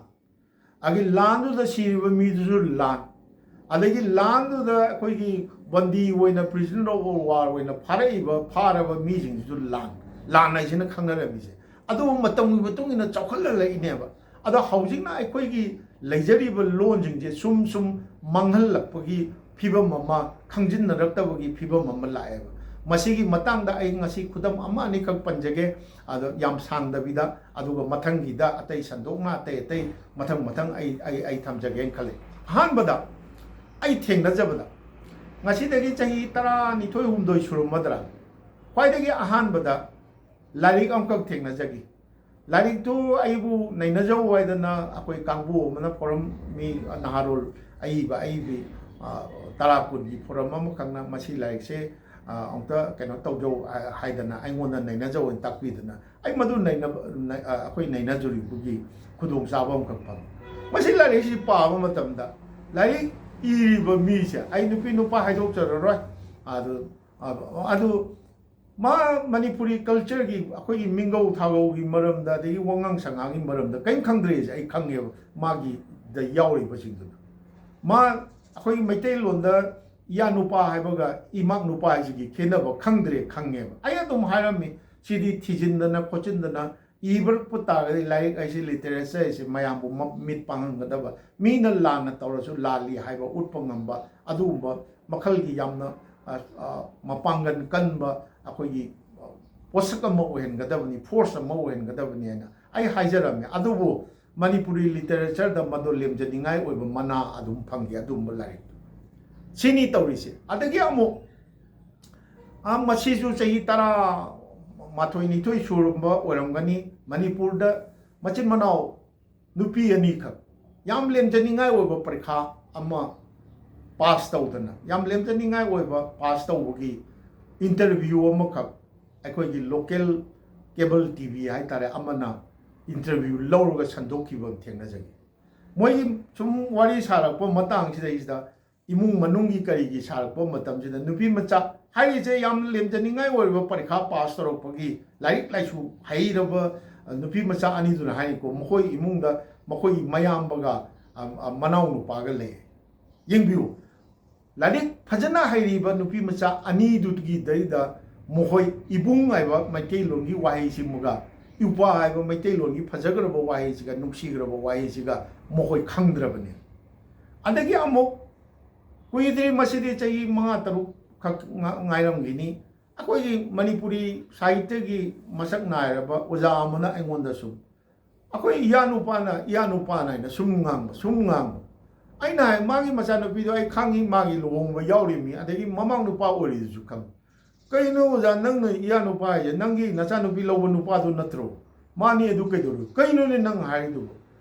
ꯑꯗꯒꯤ ꯂꯥꯟꯗꯨꯗ ꯁꯤꯔꯤꯕ ꯃꯤꯗꯨꯁꯨ ꯂꯥꯟ, ꯑꯗꯒꯤ ꯂꯥꯟꯗꯨꯗ ꯑꯩꯈꯣꯏꯒꯤ ꯕꯟꯗꯤ ꯑꯣꯏꯅ, prisoner of war ꯑꯣꯏꯅ ꯐꯥꯔꯛꯏꯕ, ꯐꯥꯔꯕ ꯃꯤꯁꯤꯡꯁꯤꯁꯨ ꯂꯥꯟ, ꯂꯥꯟ ꯍꯥꯏꯁꯤꯅ ꯈꯪꯅꯔꯝꯃꯤꯁꯦ꯫ ꯑꯗꯨꯕꯨ ꯃꯇꯝꯒꯤ ꯃꯇꯨꯡ ꯏꯟꯅ ꯆꯥꯎꯈꯠꯂꯛꯂꯛꯏꯅꯦꯕ꯫ ꯑꯗꯣ ꯍꯧꯖꯤꯛꯅ ꯑꯩꯈꯣꯏꯒꯤ ꯂꯩꯖꯔꯤꯕ ꯂꯣꯟꯁꯤꯡꯁꯦ ꯁꯨꯝ ꯁꯨꯝ ꯃꯥꯡꯍꯜꯂꯛꯄꯒꯤ ꯐꯤꯕꯝ ꯑꯃ, ꯈꯪꯖꯤꯟꯅꯔꯛꯇꯕꯒꯤ ꯐꯤꯕꯝ ꯑꯃ ꯂꯥꯛꯑꯦꯕ꯫ ꯃꯁꯤꯒꯤ ꯃꯇꯥꯡꯗ ꯑꯩ ꯉꯁꯤ ꯈꯨꯗꯝ ꯑꯃ ꯑꯅꯤꯈꯛ ꯄꯟꯖꯒꯦ, ꯑꯗꯣ ꯌꯥꯝ ꯁꯥꯡꯗꯕꯤꯗ, ꯑꯗꯨꯒ ꯃꯊꯪꯒꯤꯗ ꯑꯇꯩ ꯁꯟꯗꯣꯛꯅ ꯑꯇꯩ ꯑꯇꯩ ꯃꯊꯪ ꯃꯊꯪ ꯑꯩ, ꯑꯩ, ꯑꯩ ꯊꯝꯖꯒꯦꯅ ꯈꯜꯂꯤ꯫ ꯑꯍꯥꯟꯕꯗ ꯑꯩ ꯊꯦꯡꯅꯖꯕꯗ, ꯉꯁꯤꯗꯒꯤ ꯆꯍꯤ ꯇꯔꯥꯅꯤꯊꯣꯏ ꯍꯨꯝꯗꯣꯏ ꯁꯨꯔꯝꯃꯗ꯭ꯔꯥ, ꯈ꯭ꯋꯥꯏꯗꯒꯤ ꯑꯍꯥꯟꯕꯗ ꯂꯥꯏꯔꯤꯛ ꯑꯃꯈꯛ ꯊꯦꯡꯅꯖꯈꯤ꯫ ꯂꯥꯏꯔꯤꯛꯇꯨ ꯑꯩꯕꯨ ꯅꯩꯅꯖꯧ ꯍꯥꯏꯗꯅ ꯑꯩꯈꯣꯏ ꯀꯥꯡꯕꯨ ꯑꯃꯅ ꯐꯣꯔꯝ, ꯃꯤ ꯅꯍꯥꯔꯣꯜ ꯑꯏꯕ ꯑꯏꯕꯤ, ꯑ, ꯇꯔꯥ ꯀꯨꯟꯒꯤ ꯐꯣꯔꯝ ꯑꯃꯈꯛꯅ ꯃꯁꯤ ꯂꯥꯏꯔꯤꯛꯁꯦ, ꯑ, ꯑꯃꯨꯛꯇ ꯀꯩꯅꯣ ꯇꯧꯖꯧ, ꯑ, ꯍꯥꯏꯗꯅ ꯑꯩꯉꯣꯟꯗ ꯅꯩꯅꯖꯧ ꯍꯥꯏꯅ ꯇꯥꯛꯄꯤꯗꯅ ꯑꯩ ꯃꯗꯨ ꯅꯩꯅꯕ, ꯅ-, ꯑ, ꯑꯩꯈꯣꯏ ꯅꯩꯅꯖꯔꯤꯕꯒꯤ ꯈꯨꯗꯣꯡꯆꯥꯕ ꯑꯃꯈꯛ ꯐꯪꯉꯤ꯫ ꯃꯁꯤ ꯂꯥꯏꯔꯤꯛꯁꯤ ꯄꯥꯕ ꯃꯇꯝꯗ ꯂꯥꯏꯔꯤꯛ ꯏꯔꯤꯕ ꯃꯤꯁꯦ, ꯑꯩ ꯅꯨꯄꯤ ꯅꯨꯄꯥ ꯍꯥꯏꯗꯣꯛꯆꯔꯔꯣꯏ, ꯑꯗꯨ, ꯑ, ꯑꯗꯨ ꯃꯥ ꯃꯅꯤꯄꯨꯔꯤ cultureꯒꯤ, ꯑꯩꯈꯣꯏꯒꯤ ꯃꯤꯡꯒꯧ ꯊꯥꯒꯧꯒꯤ ꯃꯔꯝꯗ, ꯑꯗꯒꯤ ꯋꯥꯉꯥꯡ ꯁꯉꯥꯡꯒꯤ ꯃꯔꯝꯗ ꯀꯔꯤꯝ ꯈꯪꯗ꯭ꯔꯦꯁꯦ ꯑꯩ ꯈꯪꯉꯦꯕ, ꯃꯥꯒꯤꯗ ꯌꯥꯎꯔꯤꯕꯁꯤꯡꯗꯨꯅ꯫ ꯃꯥ ꯑꯩꯈꯣꯏꯒꯤ ꯃꯩꯇꯩꯂꯣꯟꯗ ꯏꯌꯥ ꯅꯨꯄꯥ ꯍꯥꯏꯕꯒ ꯏꯃꯥꯛ ꯅꯨꯄꯥ ꯍꯥꯏꯁꯤꯒꯤ ꯈꯦꯠꯅꯕ ꯈꯪꯗ꯭ꯔꯦ ꯈꯪꯉꯦꯕ꯫ ꯑꯩ ꯑꯗꯨꯝ ꯍꯥꯏꯔꯝꯃꯤ, ꯁꯤꯗꯤ ꯊꯤꯖꯤꯟꯗꯅ ꯈꯣꯠꯆꯤꯟꯗꯅ ꯏꯕ ꯇꯥꯔꯒꯗꯤ ꯂꯥꯏꯔꯤꯛ ꯍꯥꯏꯁꯤ, literature ꯍꯥꯏꯁꯤ ꯃꯌꯥꯝꯕꯨ ꯃ-, ꯃꯤꯠ ꯄꯥꯡꯍꯟꯒꯗꯕ, ꯃꯤꯅ ꯂꯥꯟꯅ ꯇꯧꯔꯁꯨ ꯂꯥꯜꯂꯤ ꯍꯥꯏꯕ ꯎꯠꯄ ꯉꯝꯕ, ꯑꯗꯨꯒꯨꯝꯕ ꯃꯈꯜꯒꯤ ꯌꯥꯝꯅ, ꯑ, ꯑ, ꯃꯄꯥꯡꯒꯜ ꯀꯟꯕ ꯑꯩꯈꯣꯏꯒꯤ, ꯑ, ꯄꯣꯠꯁꯛ ꯑꯃ ꯑꯣꯏꯍꯟꯒꯗꯕꯅꯤ, force ꯑꯃ ꯑꯣꯏꯍꯟꯒꯗꯕꯅꯤ ꯍꯥꯏꯅ ꯑꯩ ꯍꯥꯏꯖꯔꯝꯃꯤ꯫ ꯑꯗꯨꯕꯨ ꯃꯅꯤꯄꯨꯔꯤ literatureꯗ ꯃꯗꯨ ꯂꯦꯝꯖꯅꯤꯡꯉꯥꯏ ꯑꯣꯏꯕ ꯃꯅꯥ ꯑꯗꯨꯝ ꯐꯪꯈꯤ ꯑꯗꯨꯒꯨꯝꯕ ꯂꯥꯏꯔꯤꯛꯇꯨ꯫ ꯁꯤꯅꯤ ꯇꯧꯔꯤꯁꯦ꯫ ꯑꯗꯒꯤ ꯑꯃꯨꯛ, ꯑ, ꯃꯁꯤꯁꯨ ꯆꯍꯤ ꯇꯔꯥ ꯃꯥꯊꯣꯏ ꯅꯤꯊꯣꯏ ꯁꯨꯔꯝꯕ ꯑꯣꯏꯔꯝꯒꯅꯤ, ꯃꯅꯤꯄꯨꯔꯗ ꯃꯆꯤꯟ ꯃꯅꯥꯎ ꯅꯨꯄꯤ ꯑꯅꯤꯈꯛ ꯌꯥꯝ ꯂꯦꯝꯖꯅꯤꯡꯉꯥꯏ ꯑꯣꯏꯕ ꯄꯔꯤꯈꯥ ꯑꯃ pass ꯇꯧꯗꯅ, ꯌꯥꯝ ꯂꯦꯝꯖꯅꯤꯡꯉꯥꯏ ꯑꯣꯏꯕ pass ꯇꯧꯕꯒꯤ interview ꯑꯃꯈꯛ ꯑꯩꯈꯣꯏꯒꯤ local cable TV ꯍꯥꯏꯇꯥꯔꯦ, ꯑꯃꯅ interview ꯂꯧꯔꯒ ꯁꯟꯗꯣꯛꯈꯤꯕ ꯑꯃ ꯊꯦꯡꯅꯖꯈꯤ꯫ ꯃꯣꯏꯒꯤ ꯁꯨꯝ ꯋꯥꯔꯤ ꯁꯥꯔꯛꯄ ꯃꯇꯥꯡꯁꯤꯗꯩꯁꯤꯗ, ꯏꯃꯨꯡ ꯃꯅꯨꯡꯒꯤ ꯀꯔꯤꯒꯤ ꯁꯥꯔꯛꯄ ꯃꯇꯝꯁꯤꯗ, ꯅꯨꯄꯤ ꯃꯆꯥ ꯍꯥꯏꯔꯤꯁꯦ ꯌꯥꯝꯅ ꯂꯦꯝꯖꯅꯤꯡꯉꯥꯏ ꯑꯣꯏꯔꯕ ꯄꯔꯤꯈꯥ ꯄꯥꯁ ꯇꯧꯔꯛꯄꯒꯤ, ꯂꯥꯏꯔꯤꯛ ꯂꯥꯏꯁꯨ ꯍꯩꯔꯕ, ꯑ, ꯅꯨꯄꯤ ꯃꯆꯥ ꯑꯅꯤꯗꯨꯅ ꯍꯥꯏꯔꯤꯀꯣ, ꯃꯈꯣꯏ ꯏꯃꯨꯡꯗ ꯃꯈꯣꯏꯒꯤ ꯃꯌꯥꯝꯕꯒ, ꯑ, ꯑ, ꯃꯅꯥꯎ ꯅꯨꯄꯥꯒ ꯂꯩ꯫ ꯌꯦꯡꯕꯤꯌꯨ, ꯂꯥꯏꯔꯤꯛ ꯐꯖꯅ ꯍꯩꯔꯤꯕ ꯅꯨꯄꯤ ꯃꯆꯥ ꯑꯅꯤꯗꯨꯒꯤꯗꯩꯗ ꯃꯈꯣꯏ ꯏꯕꯨꯡ ꯍꯥꯏꯕ ꯃꯩꯇꯩꯂꯣꯟꯒꯤ ꯋꯥꯍꯩꯁꯤꯃꯒ, ꯏꯄ꯭ꯋꯥ ꯍꯥꯏꯕ ꯃꯩꯇꯩꯂꯣꯟꯒꯤ ꯐꯖꯈ꯭ꯔꯕ ꯋꯥꯍꯩꯁꯤꯒ, ꯅꯨꯡꯁꯤꯈ꯭ꯔꯕ ꯋꯥꯍꯩꯁꯤꯒ ꯃꯈꯣꯏ ꯈꯪꯗ꯭ꯔꯕꯅꯤ꯫ ꯑꯗꯒꯤ ꯑꯃꯨꯛ ꯀꯨꯏꯗ꯭ꯔꯤ, ꯃꯁꯤꯗꯤ ꯆꯍꯤ ꯃꯉꯥ ꯇꯔꯨꯛ ꯈꯛ ꯉ-, ꯉꯥꯏꯔꯝꯈꯤꯅꯤ꯫ ꯑꯩꯈꯣꯏꯒꯤ ꯃꯅꯤꯄꯨꯔꯤ ꯁꯥꯍꯤꯇ꯭ꯌꯒꯤ ꯃꯁꯛ ꯅꯥꯏꯔꯕ ꯑꯣꯖꯥ ꯑꯃꯅ ꯑꯩꯉꯣꯟꯗꯁꯨ, ꯑꯩꯈꯣꯏ ꯏꯌꯥ ꯅꯨꯄꯥꯅ, ꯏꯌꯥ ꯅꯨꯄꯥꯅ ꯍꯥꯏꯅ ꯁꯨꯝ ꯉꯥꯡꯕ, ꯁꯨꯝ ꯉꯥꯡꯕ꯫ ꯑꯩꯅ ꯍꯥꯏ, "ꯃꯥꯒꯤ ꯃꯆꯥꯅꯨꯄꯤꯗꯣ ꯑꯩ ꯈꯪꯉꯤ, ꯃꯥꯒꯤ ꯂꯨꯍꯣꯡꯕ ꯌꯥꯎꯔꯤꯕꯅꯤ, ꯑꯗꯒꯤ ꯃꯃꯥꯡ ꯅꯨꯄꯥ ꯑꯣꯏꯔꯤꯗꯨꯁꯨ ꯈꯪꯉꯤ"꯫ "ꯀꯩꯅꯣ ꯑꯣꯖꯥ, ꯅꯪꯅ ꯏꯌꯥ ꯅꯨꯄꯥ ꯍꯥꯏꯁꯦ ꯅꯪꯒꯤ ꯅꯆꯥꯅꯨꯄꯤ ꯂꯧꯕ ꯅꯨꯄꯥꯗꯨ ꯅꯠꯇ꯭ꯔꯣ?" "ꯃꯥꯅꯤ, ꯑꯗꯨ ꯀꯩꯗꯧꯔꯒꯦ? ꯀꯩꯅꯣꯅꯦ ꯅꯪ ꯍꯥꯏꯔꯤꯗꯨꯕꯣ?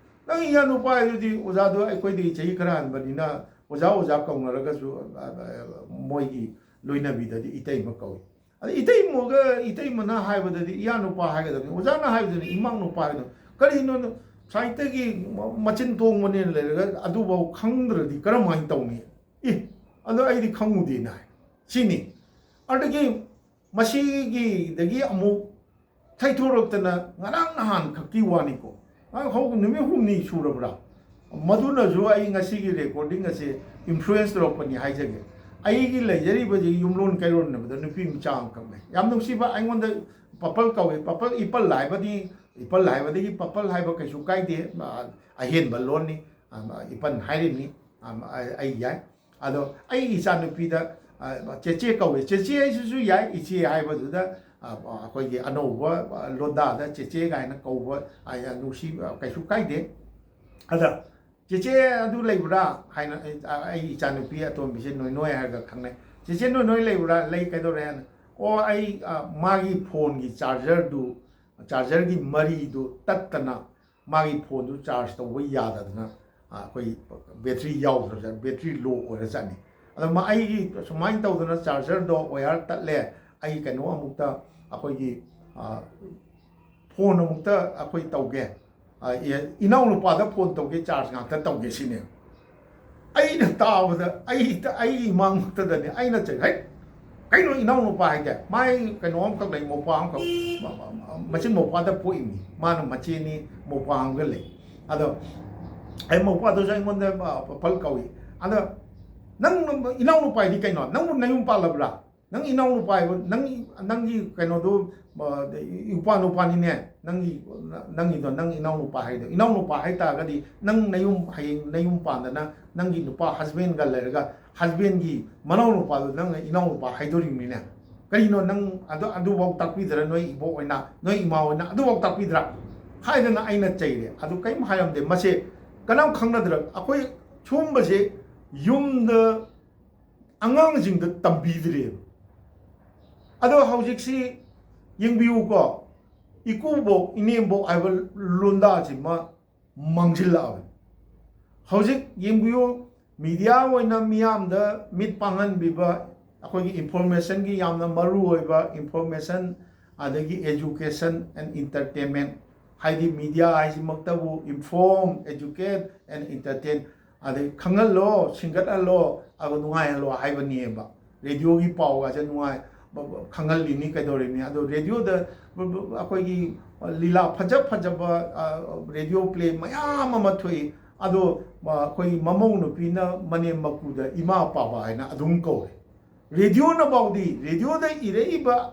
ꯅꯪ ꯏꯌꯥ ꯅꯨꯄꯥ ꯍꯥꯏꯗꯨꯗꯤ ꯑꯣꯖꯥꯗꯣ ꯑꯩꯈꯣꯏꯗꯒꯤ ꯆꯍꯤ ꯈꯔ ꯍꯟꯕꯅꯤꯅ ꯑꯣꯖꯥ, ꯑꯣꯖꯥ ꯀꯧꯅꯔꯒꯁꯨ, ꯑ, ꯑ, ꯃꯣꯏꯒꯤ ꯂꯣꯏꯅꯕꯤꯗꯗꯤ ꯏꯇꯩꯃ ꯀꯧꯏ꯫ ꯑꯗ ꯏꯇꯩꯃꯒ ꯏꯇꯩꯃꯅ ꯍꯥꯏꯕꯗꯗꯤ ꯏꯌꯥ ꯅꯨꯄꯥ ꯍꯥꯏꯒꯗꯕꯅꯤ, ꯑꯣꯖꯥꯅ ꯍꯥꯏꯕꯗꯨꯅ ꯏꯃꯥ ꯅꯨꯄꯥ ꯍꯥꯏꯒꯗꯕꯅꯤ꯫ ꯀꯔꯤꯅꯣ ꯁꯥꯍꯤꯇ꯭ꯌꯒꯤ ꯃ-, ꯃꯆꯤꯟ ꯇꯣꯡꯕꯅꯦꯅ ꯂꯩꯔꯒ ꯑꯗꯨꯐꯥꯎ ꯈꯪꯗ꯭ꯔꯗꯤ ꯀꯔꯝꯍꯥꯏꯅ ꯇꯧꯅꯤ?" "ꯑꯦ, ꯑꯗꯣ ꯑꯩꯗꯤ ꯈꯪꯉꯨꯗꯦꯅ" ꯍꯥꯏ꯫ ꯁꯤꯅꯤ꯫ ꯑꯗꯒꯤ ꯃꯁꯤꯒꯤꯗꯒꯤ ꯑꯃꯨꯛ ꯊꯩꯊꯣꯔꯛꯇꯅ ꯉꯔꯥꯡ ꯅꯍꯥꯟ ꯈꯛꯀꯤ ꯋꯥꯅꯤꯀꯣ, ꯉꯔꯥꯡ ꯍꯧ-, ꯅꯨꯃꯤꯠ ꯍꯨꯝꯅꯤ ꯁꯨꯔꯕ꯭ꯔꯥ? ꯃꯗꯨꯅꯁꯨ ꯑꯩ ꯉꯁꯤꯒꯤ recording ꯑꯁꯦ influence ꯇꯧꯔꯛꯄꯅꯤ ꯍꯥꯏꯖꯒꯦ꯫ ꯑꯩꯒꯤ ꯂꯩꯖꯔꯤꯕꯁꯤ ꯌꯨꯝꯂꯣꯟ ꯀꯩꯔꯣꯟꯅꯕꯗ ꯅꯨꯄꯤ ꯃꯆꯥ ꯑꯃꯈꯛꯅꯦ꯫ ꯌꯥꯝ ꯅꯨꯡꯁꯤꯕ, ꯑꯩꯉꯣꯟꯗ ꯄꯄꯜ ꯀꯧꯏ꯫ ꯄꯄꯜ, ꯏꯄꯜ ꯍꯥꯏꯕꯗꯤ, ꯏꯄꯜ ꯍꯥꯏꯕꯗꯒꯤ ꯄꯄꯜ ꯍꯥꯏꯕ ꯀꯩꯁꯨ ꯀꯥꯏꯗꯦ, ꯑ, ꯑꯍꯦꯟꯕ ꯂꯣꯟꯅꯤ, ꯑ, ꯏꯄꯟ ꯍꯥꯏꯔꯤꯕꯅꯤ, ꯑ, ꯑꯩ ꯌꯥꯏ꯫ ꯑꯗꯣ ꯑꯩ ꯏꯆꯥꯅꯨꯄꯤꯗ, ꯑ, ꯆꯦꯆꯦ ꯀꯧꯏ꯫ ꯆꯦꯆꯦ ꯍꯥꯏꯁꯤꯁꯨ ꯌꯥꯏ, ꯏꯆꯦ ꯍꯥꯏꯕꯗꯨꯗ, ꯑ, ꯑꯩꯈꯣꯏꯒꯤ ꯑꯅꯧꯕ, ꯑ, ꯂꯣꯟꯗꯥꯗ ꯆꯦꯆꯦ ꯀꯥꯏꯅ ꯀꯧꯕ, ꯑ, ꯌꯥꯝ ꯅꯨꯡꯁꯤ, ꯑ, ꯀꯩꯁꯨ ꯀꯥꯏꯗꯦ꯫ ꯑꯗ "ꯆꯦꯆꯦ ꯑꯗꯨ ꯂꯩꯕ꯭ꯔꯥ?" ꯍꯥꯏꯅ ꯑꯩ, ꯑ, ꯑꯩ ꯏꯆꯥꯅꯨꯄꯤ ꯑꯇꯣꯝꯕꯤꯁꯦ ꯅꯣꯏ ꯅꯣꯏ ꯍꯥꯏꯔꯒ ꯈꯪꯅꯩ꯫ "ꯆꯦꯆꯦ ꯅꯣꯏ ꯅꯣꯏ ꯂꯩꯕ꯭ꯔꯥ?" "ꯂꯩ, ꯀꯩꯗꯧꯔꯦ?" ꯍꯥꯏꯅ, "ꯑꯣ, ꯑꯩ, ꯑ, ꯃꯥꯒꯤ ꯐꯣꯟꯒꯤ ꯆꯥꯔꯖꯔꯗꯨ, ꯆꯥꯔꯖꯔꯒꯤ ꯃꯔꯤꯗꯨ ꯇꯠꯇꯅ ꯃꯥꯒꯤ ꯐꯣꯟꯗꯨ ꯆꯥꯔꯖ ꯇꯧꯕ ꯌꯥꯗꯗꯅ, ꯑ, ꯑꯩꯈꯣꯏ ꯕꯦꯇ꯭ꯔꯤ ꯌꯥꯎꯗ꯭ꯔ ꯖꯥꯠ-, ꯕꯦꯇ꯭ꯔꯤ ꯂꯣ ꯑꯣꯏꯔ ꯖꯥꯠꯅꯤ꯫ ꯑꯗꯣ ꯃꯥ ꯑꯩꯒꯤ ꯁꯨꯃꯥꯏꯅ ꯇꯧꯗꯅ ꯆꯥꯔꯖꯔꯗꯣ ꯋꯥꯌꯔ ꯇꯠꯂꯦ, ꯑꯩ ꯀꯩꯅꯣ ꯑꯃꯨꯛꯇ ꯑꯩꯈꯣꯏꯒꯤ, ꯑ, ꯐꯣꯟ ꯑꯃꯨꯛꯇ ꯑꯩꯈꯣꯏ ꯇꯧꯒꯦ, ꯑ, ꯑꯦ, ꯏꯅꯥꯎꯅꯨꯄꯥꯗ ꯐꯣꯟ ꯇꯧꯒꯦ, ꯆꯥꯔꯖ ꯉꯥꯛꯇ ꯇꯧꯒꯦ ꯁꯤꯅꯦ꯫ ꯑꯩꯅ ꯇꯥꯕꯗ, ꯑꯩ, ꯑꯩꯒꯤ ꯏꯃꯥꯡꯃꯛꯇꯗꯅꯦ ꯑꯩꯅ ꯆꯩ, "ꯍꯩꯠ, ꯀꯩꯅꯣ ꯏꯅꯥꯎꯅꯨꯄꯥ ꯍꯥꯏꯗꯤ? ꯃꯥꯏ ꯀꯩꯅꯣ ꯑꯃꯈꯛ ꯂꯩ, ꯃꯧꯄ꯭ꯋꯥ ꯑꯃꯈꯛ, ꯃ-, ꯃ-, ꯃ-, ꯃꯆꯤꯟ ꯃꯧꯄ꯭ꯋꯥꯗ ꯄꯣꯛꯏꯅꯤ, ꯃꯥꯅ ꯃꯆꯦꯅꯤ, ꯃꯧꯄ꯭ꯋꯥ ꯑꯃꯒ ꯂꯩ꯫ ꯑꯗꯣ ꯑꯩ ꯃꯧꯄ꯭ꯋꯥꯗꯨꯁꯨ ꯑꯩꯉꯣꯟꯗ, ꯑ, ꯄꯜ ꯀꯧꯏ꯫ ꯑꯗꯣ ꯅꯪ ꯏꯅꯥꯎꯅꯨꯄꯥ ꯍꯥꯏꯗꯤ ꯀꯩꯅꯣ? ꯅꯪꯕꯨ ꯅꯌꯨꯝ ꯄꯥꯜꯂꯕ꯭ꯔꯥ? ꯅꯪ ꯏꯅꯥꯎꯅꯨꯄꯥ ꯍꯥꯏꯕ, ꯅꯪ, ꯅꯪꯒꯤ ꯀꯩꯅꯣꯗꯨ, ꯑ, ꯏꯄ꯭ꯋꯥ ꯅꯨꯄꯥꯅꯤꯅꯦ, ꯅꯪꯒꯤ, ꯅꯪꯒꯤꯗꯣ, ꯅꯪ ꯏꯅꯥꯎꯅꯨꯄꯥ ꯍꯥꯏꯗꯣ, ꯏꯅꯥꯎꯅꯨꯄꯥ ꯍꯥꯏꯇꯥꯔꯒꯗꯤ ꯅꯪ ꯅꯌꯨꯝ, ꯍꯌꯦꯡ ꯅꯌꯨꯝ ꯄꯥꯟꯗꯅ ꯅꯪꯒꯤ ꯅꯨꯄꯥ husbandꯒ ꯂꯩꯔꯒ husbandꯒꯤ ꯃꯅꯥꯎꯅꯨꯄꯥꯗꯣ ꯅꯪꯅ ꯏꯅꯥꯎꯅꯨꯄꯥ ꯍꯥꯏꯗꯣꯔꯤꯕꯅꯤꯅꯦ꯫ ꯀꯔꯤꯅꯣ ꯅꯪ ꯑꯗꯨ, ꯑꯗꯨꯐꯥꯎ ꯇꯥꯛꯄꯤꯗ꯭ꯔꯥ? ꯅꯣꯏ ꯏꯕꯣꯛ ꯑꯣꯏꯅ, ꯅꯣꯏ ꯏꯃꯥ ꯑꯣꯏꯅ ꯑꯗꯨꯐꯥꯎ ꯇꯥꯛꯄꯤꯗ꯭ꯔꯥ?" ꯍꯥꯏꯗꯅ ꯑꯩꯅ ꯆꯩꯔꯦ꯫ ꯑꯗꯨ ꯀꯔꯤꯝ ꯍꯥꯏꯔꯝꯗꯦ꯫ ꯃꯁꯦ ꯀꯅꯥꯝ ꯈꯪꯅꯗ꯭ꯔ, ꯑꯩꯈꯣꯏ ꯁꯨꯝꯕꯁꯦ ꯌꯨꯝꯗ ꯑꯉꯥꯡꯁꯤꯡꯗ ꯇꯝꯕꯤꯗ꯭ꯔꯦꯕ꯫ ꯑꯗꯣ ꯍꯧꯖꯤꯛꯁꯤ ꯌꯦꯡꯕꯤꯌꯨꯀꯣ, ꯏꯀꯨꯕꯣꯛ, ꯏꯅꯦꯝꯕꯣꯛ ꯍꯥꯏꯕ ꯂꯣꯟꯗꯥꯁꯤꯃ ꯃꯥꯡꯁꯤꯜꯂꯛꯑꯕꯅꯤ꯫ ꯍꯧꯖꯤꯛ ꯌꯦꯡꯕꯤꯌꯨ, media ꯑꯣꯏꯅ ꯃꯤꯌꯥꯝꯗ ꯃꯤꯠ ꯄꯥꯡꯍꯟꯕꯤꯕ, ꯑꯩꯈꯣꯏꯒꯤ informationꯒꯤ ꯌꯥꯝꯅ ꯃꯔꯨ ꯑꯣꯏꯕ information, ꯑꯗꯒꯤ education and entertainment, ꯍꯥꯏꯗꯤ media ꯍꯥꯏꯁꯤꯃꯛꯇꯕꯨ inform, educate and entertain, ꯑꯗꯩ ꯈꯪꯍꯜꯂꯣ, ꯁꯤꯡꯒꯠꯍꯜꯂꯣ, ꯑꯗꯨꯒ ꯅꯨꯡꯉꯥꯏꯍꯜꯂꯣ ꯍꯥꯏꯕꯅꯦꯕ꯫ Radioꯒꯤ ꯄꯥꯎꯒꯁꯦ ꯅꯨꯡꯉꯥꯏ, ꯕ-, ꯕ-, ꯈꯪꯍꯜꯂꯤꯅꯤ꯫ ꯀꯩꯗꯧꯔꯤꯕꯅꯤ? ꯑꯗꯣ radioꯗ, ꯕ-, ꯕ-, ꯑꯩꯈꯣꯏꯒꯤ ꯂꯤꯂꯥ ꯐꯖ ꯐꯖꯕ, ꯑ, radio play ꯃꯌꯥꯝ ꯑꯃ ꯊꯣꯛꯏ꯫ ꯑꯗꯣ, ꯑ, ꯑꯩꯈꯣꯏꯒꯤ ꯃꯃꯧ ꯅꯨꯄꯤꯅ ꯃꯅꯦꯝ ꯃꯀꯨꯗ ꯏꯃꯥ ꯄꯥꯕ ꯍꯥꯏꯅ ꯑꯗꯨꯝ ꯀꯧꯔꯦ꯫ Radioꯅꯐꯥꯎꯗꯤ, radioꯗ ꯏꯔꯛꯏꯕ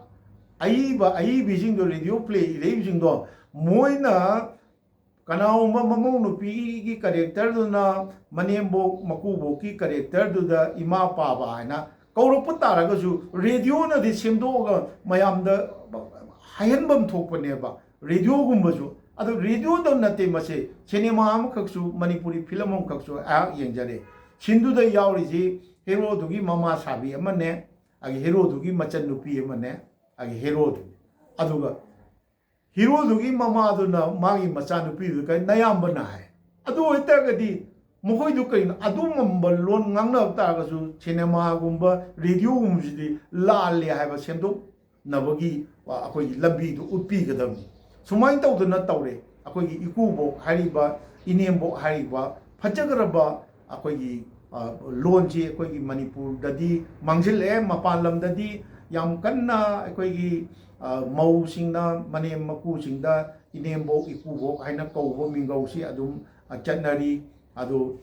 ꯑꯏꯕ, ꯑꯏꯕꯤꯁꯤꯡꯗꯣ, radio play ꯏꯔꯛꯏꯕꯁꯤꯡꯗꯣ, ꯃꯣꯏꯅ ꯀꯅꯥꯒꯨꯝꯕ ꯃꯃꯧ ꯅꯨꯄꯤꯒꯤ characterꯗꯨꯅ ꯃꯅꯦꯝꯕꯣꯛ ꯃꯀꯨꯕꯣꯛꯀꯤ characterꯗꯨꯗ ꯏꯃꯥ ꯄꯥꯕ ꯍꯥꯏꯅ ꯀꯧꯔꯛꯄ ꯇꯥꯔꯒꯁꯨ, radioꯅꯗꯤ ꯁꯦꯝꯗꯣꯛꯑꯒ ꯃꯌꯥꯝꯗ ꯍꯥꯏꯍꯟꯐꯝ ꯊꯣꯛꯄꯅꯦꯕ, radioꯒꯨꯝꯕꯁꯨ꯫ ꯑꯗꯣ radioꯗ ꯅꯠꯇꯦ, ꯃꯁꯦ cinema ꯑꯃꯈꯛꯁꯨ, ꯃꯅꯤꯄꯨꯔꯤ film ꯑꯃꯈꯛꯁꯨ ꯑꯩꯍꯥꯛ ꯌꯦꯡꯖꯔꯦ꯫ Sceneꯗꯨꯗ ꯌꯥꯎꯔꯤꯁꯤ heroꯗꯨꯒꯤ ꯃꯃꯥ ꯁꯥꯕꯤ ꯑꯃꯅꯦ, ꯑꯗꯒꯤ heroꯗꯨꯒꯤ ꯃꯆꯟꯅꯨꯄꯤ ꯑꯃꯅꯦ, ꯑꯗꯒꯤ heroꯗꯨꯅꯦ꯫ ꯑꯗꯨꯒ heroꯗꯨꯒꯤ ꯃꯃꯥꯗꯨꯅ ꯃꯥꯒꯤ ꯃꯆꯥꯅꯨꯄꯤꯗꯨꯗ ꯀꯔꯤ, "ꯅꯌꯥꯝꯕꯅ" ꯍꯥꯏ꯫ ꯑꯗꯨ ꯑꯣꯏꯇꯥꯔꯒꯗꯤ ꯃꯈꯣꯏꯗꯨ ꯀꯔꯤꯅꯣ? ꯑꯗꯨꯒꯨꯝꯕ ꯂꯣꯟ ꯉꯥꯡꯅꯕ ꯇꯥꯔꯒꯁꯨ cinemaꯒꯨꯝꯕ, radioꯒꯨꯝꯕꯁꯤꯗꯤ ꯂꯥꯜꯂꯦ ꯍꯥꯏꯕ ꯁꯦꯝꯗꯣꯛꯅꯕꯒꯤ, ꯑ, ꯑꯩꯈꯣꯏꯒꯤ ꯂꯝꯕꯤꯗꯨ ꯎꯠꯄꯤꯒꯗꯕꯅꯤ꯫ ꯁꯨꯃꯥꯏꯅ ꯇꯧꯗꯅ ꯇꯧꯔꯦ꯫ ꯑꯩꯈꯣꯏꯒꯤ ꯏꯀꯨꯕꯣꯛ ꯍꯥꯏꯔꯤꯕ, ꯏꯅꯦꯝꯕꯣꯛ ꯍꯥꯏꯔꯤꯕ ꯐꯖꯈ꯭ꯔꯕ ꯑꯩꯈꯣꯏꯒꯤ, ꯑ, ꯂꯣꯟꯁꯤ ꯑꯩꯈꯣꯏꯒꯤ ꯃꯅꯤꯄꯨꯔꯗꯗꯤ ꯃꯥꯡꯁꯤꯜꯂꯛꯑꯦ꯫ ꯃꯄꯥꯟ ꯂꯝꯗꯗꯤ ꯌꯥꯝ ꯀꯟꯅ ꯑꯩꯈꯣꯏꯒꯤ, ꯑ, ꯃꯧꯁꯤꯡꯅ ꯃꯅꯦꯝ ꯃꯀꯨꯁꯤꯡꯗ ꯏꯅꯦꯝꯕꯣꯛ, ꯏꯀꯨꯕꯣꯛ ꯍꯥꯏꯅ ꯀꯧꯕ ꯃꯤꯡꯒꯧꯁꯤ ꯑꯗꯨꯝ, ꯑ, ꯆꯠꯅꯔꯤ꯫ ꯑꯗꯨ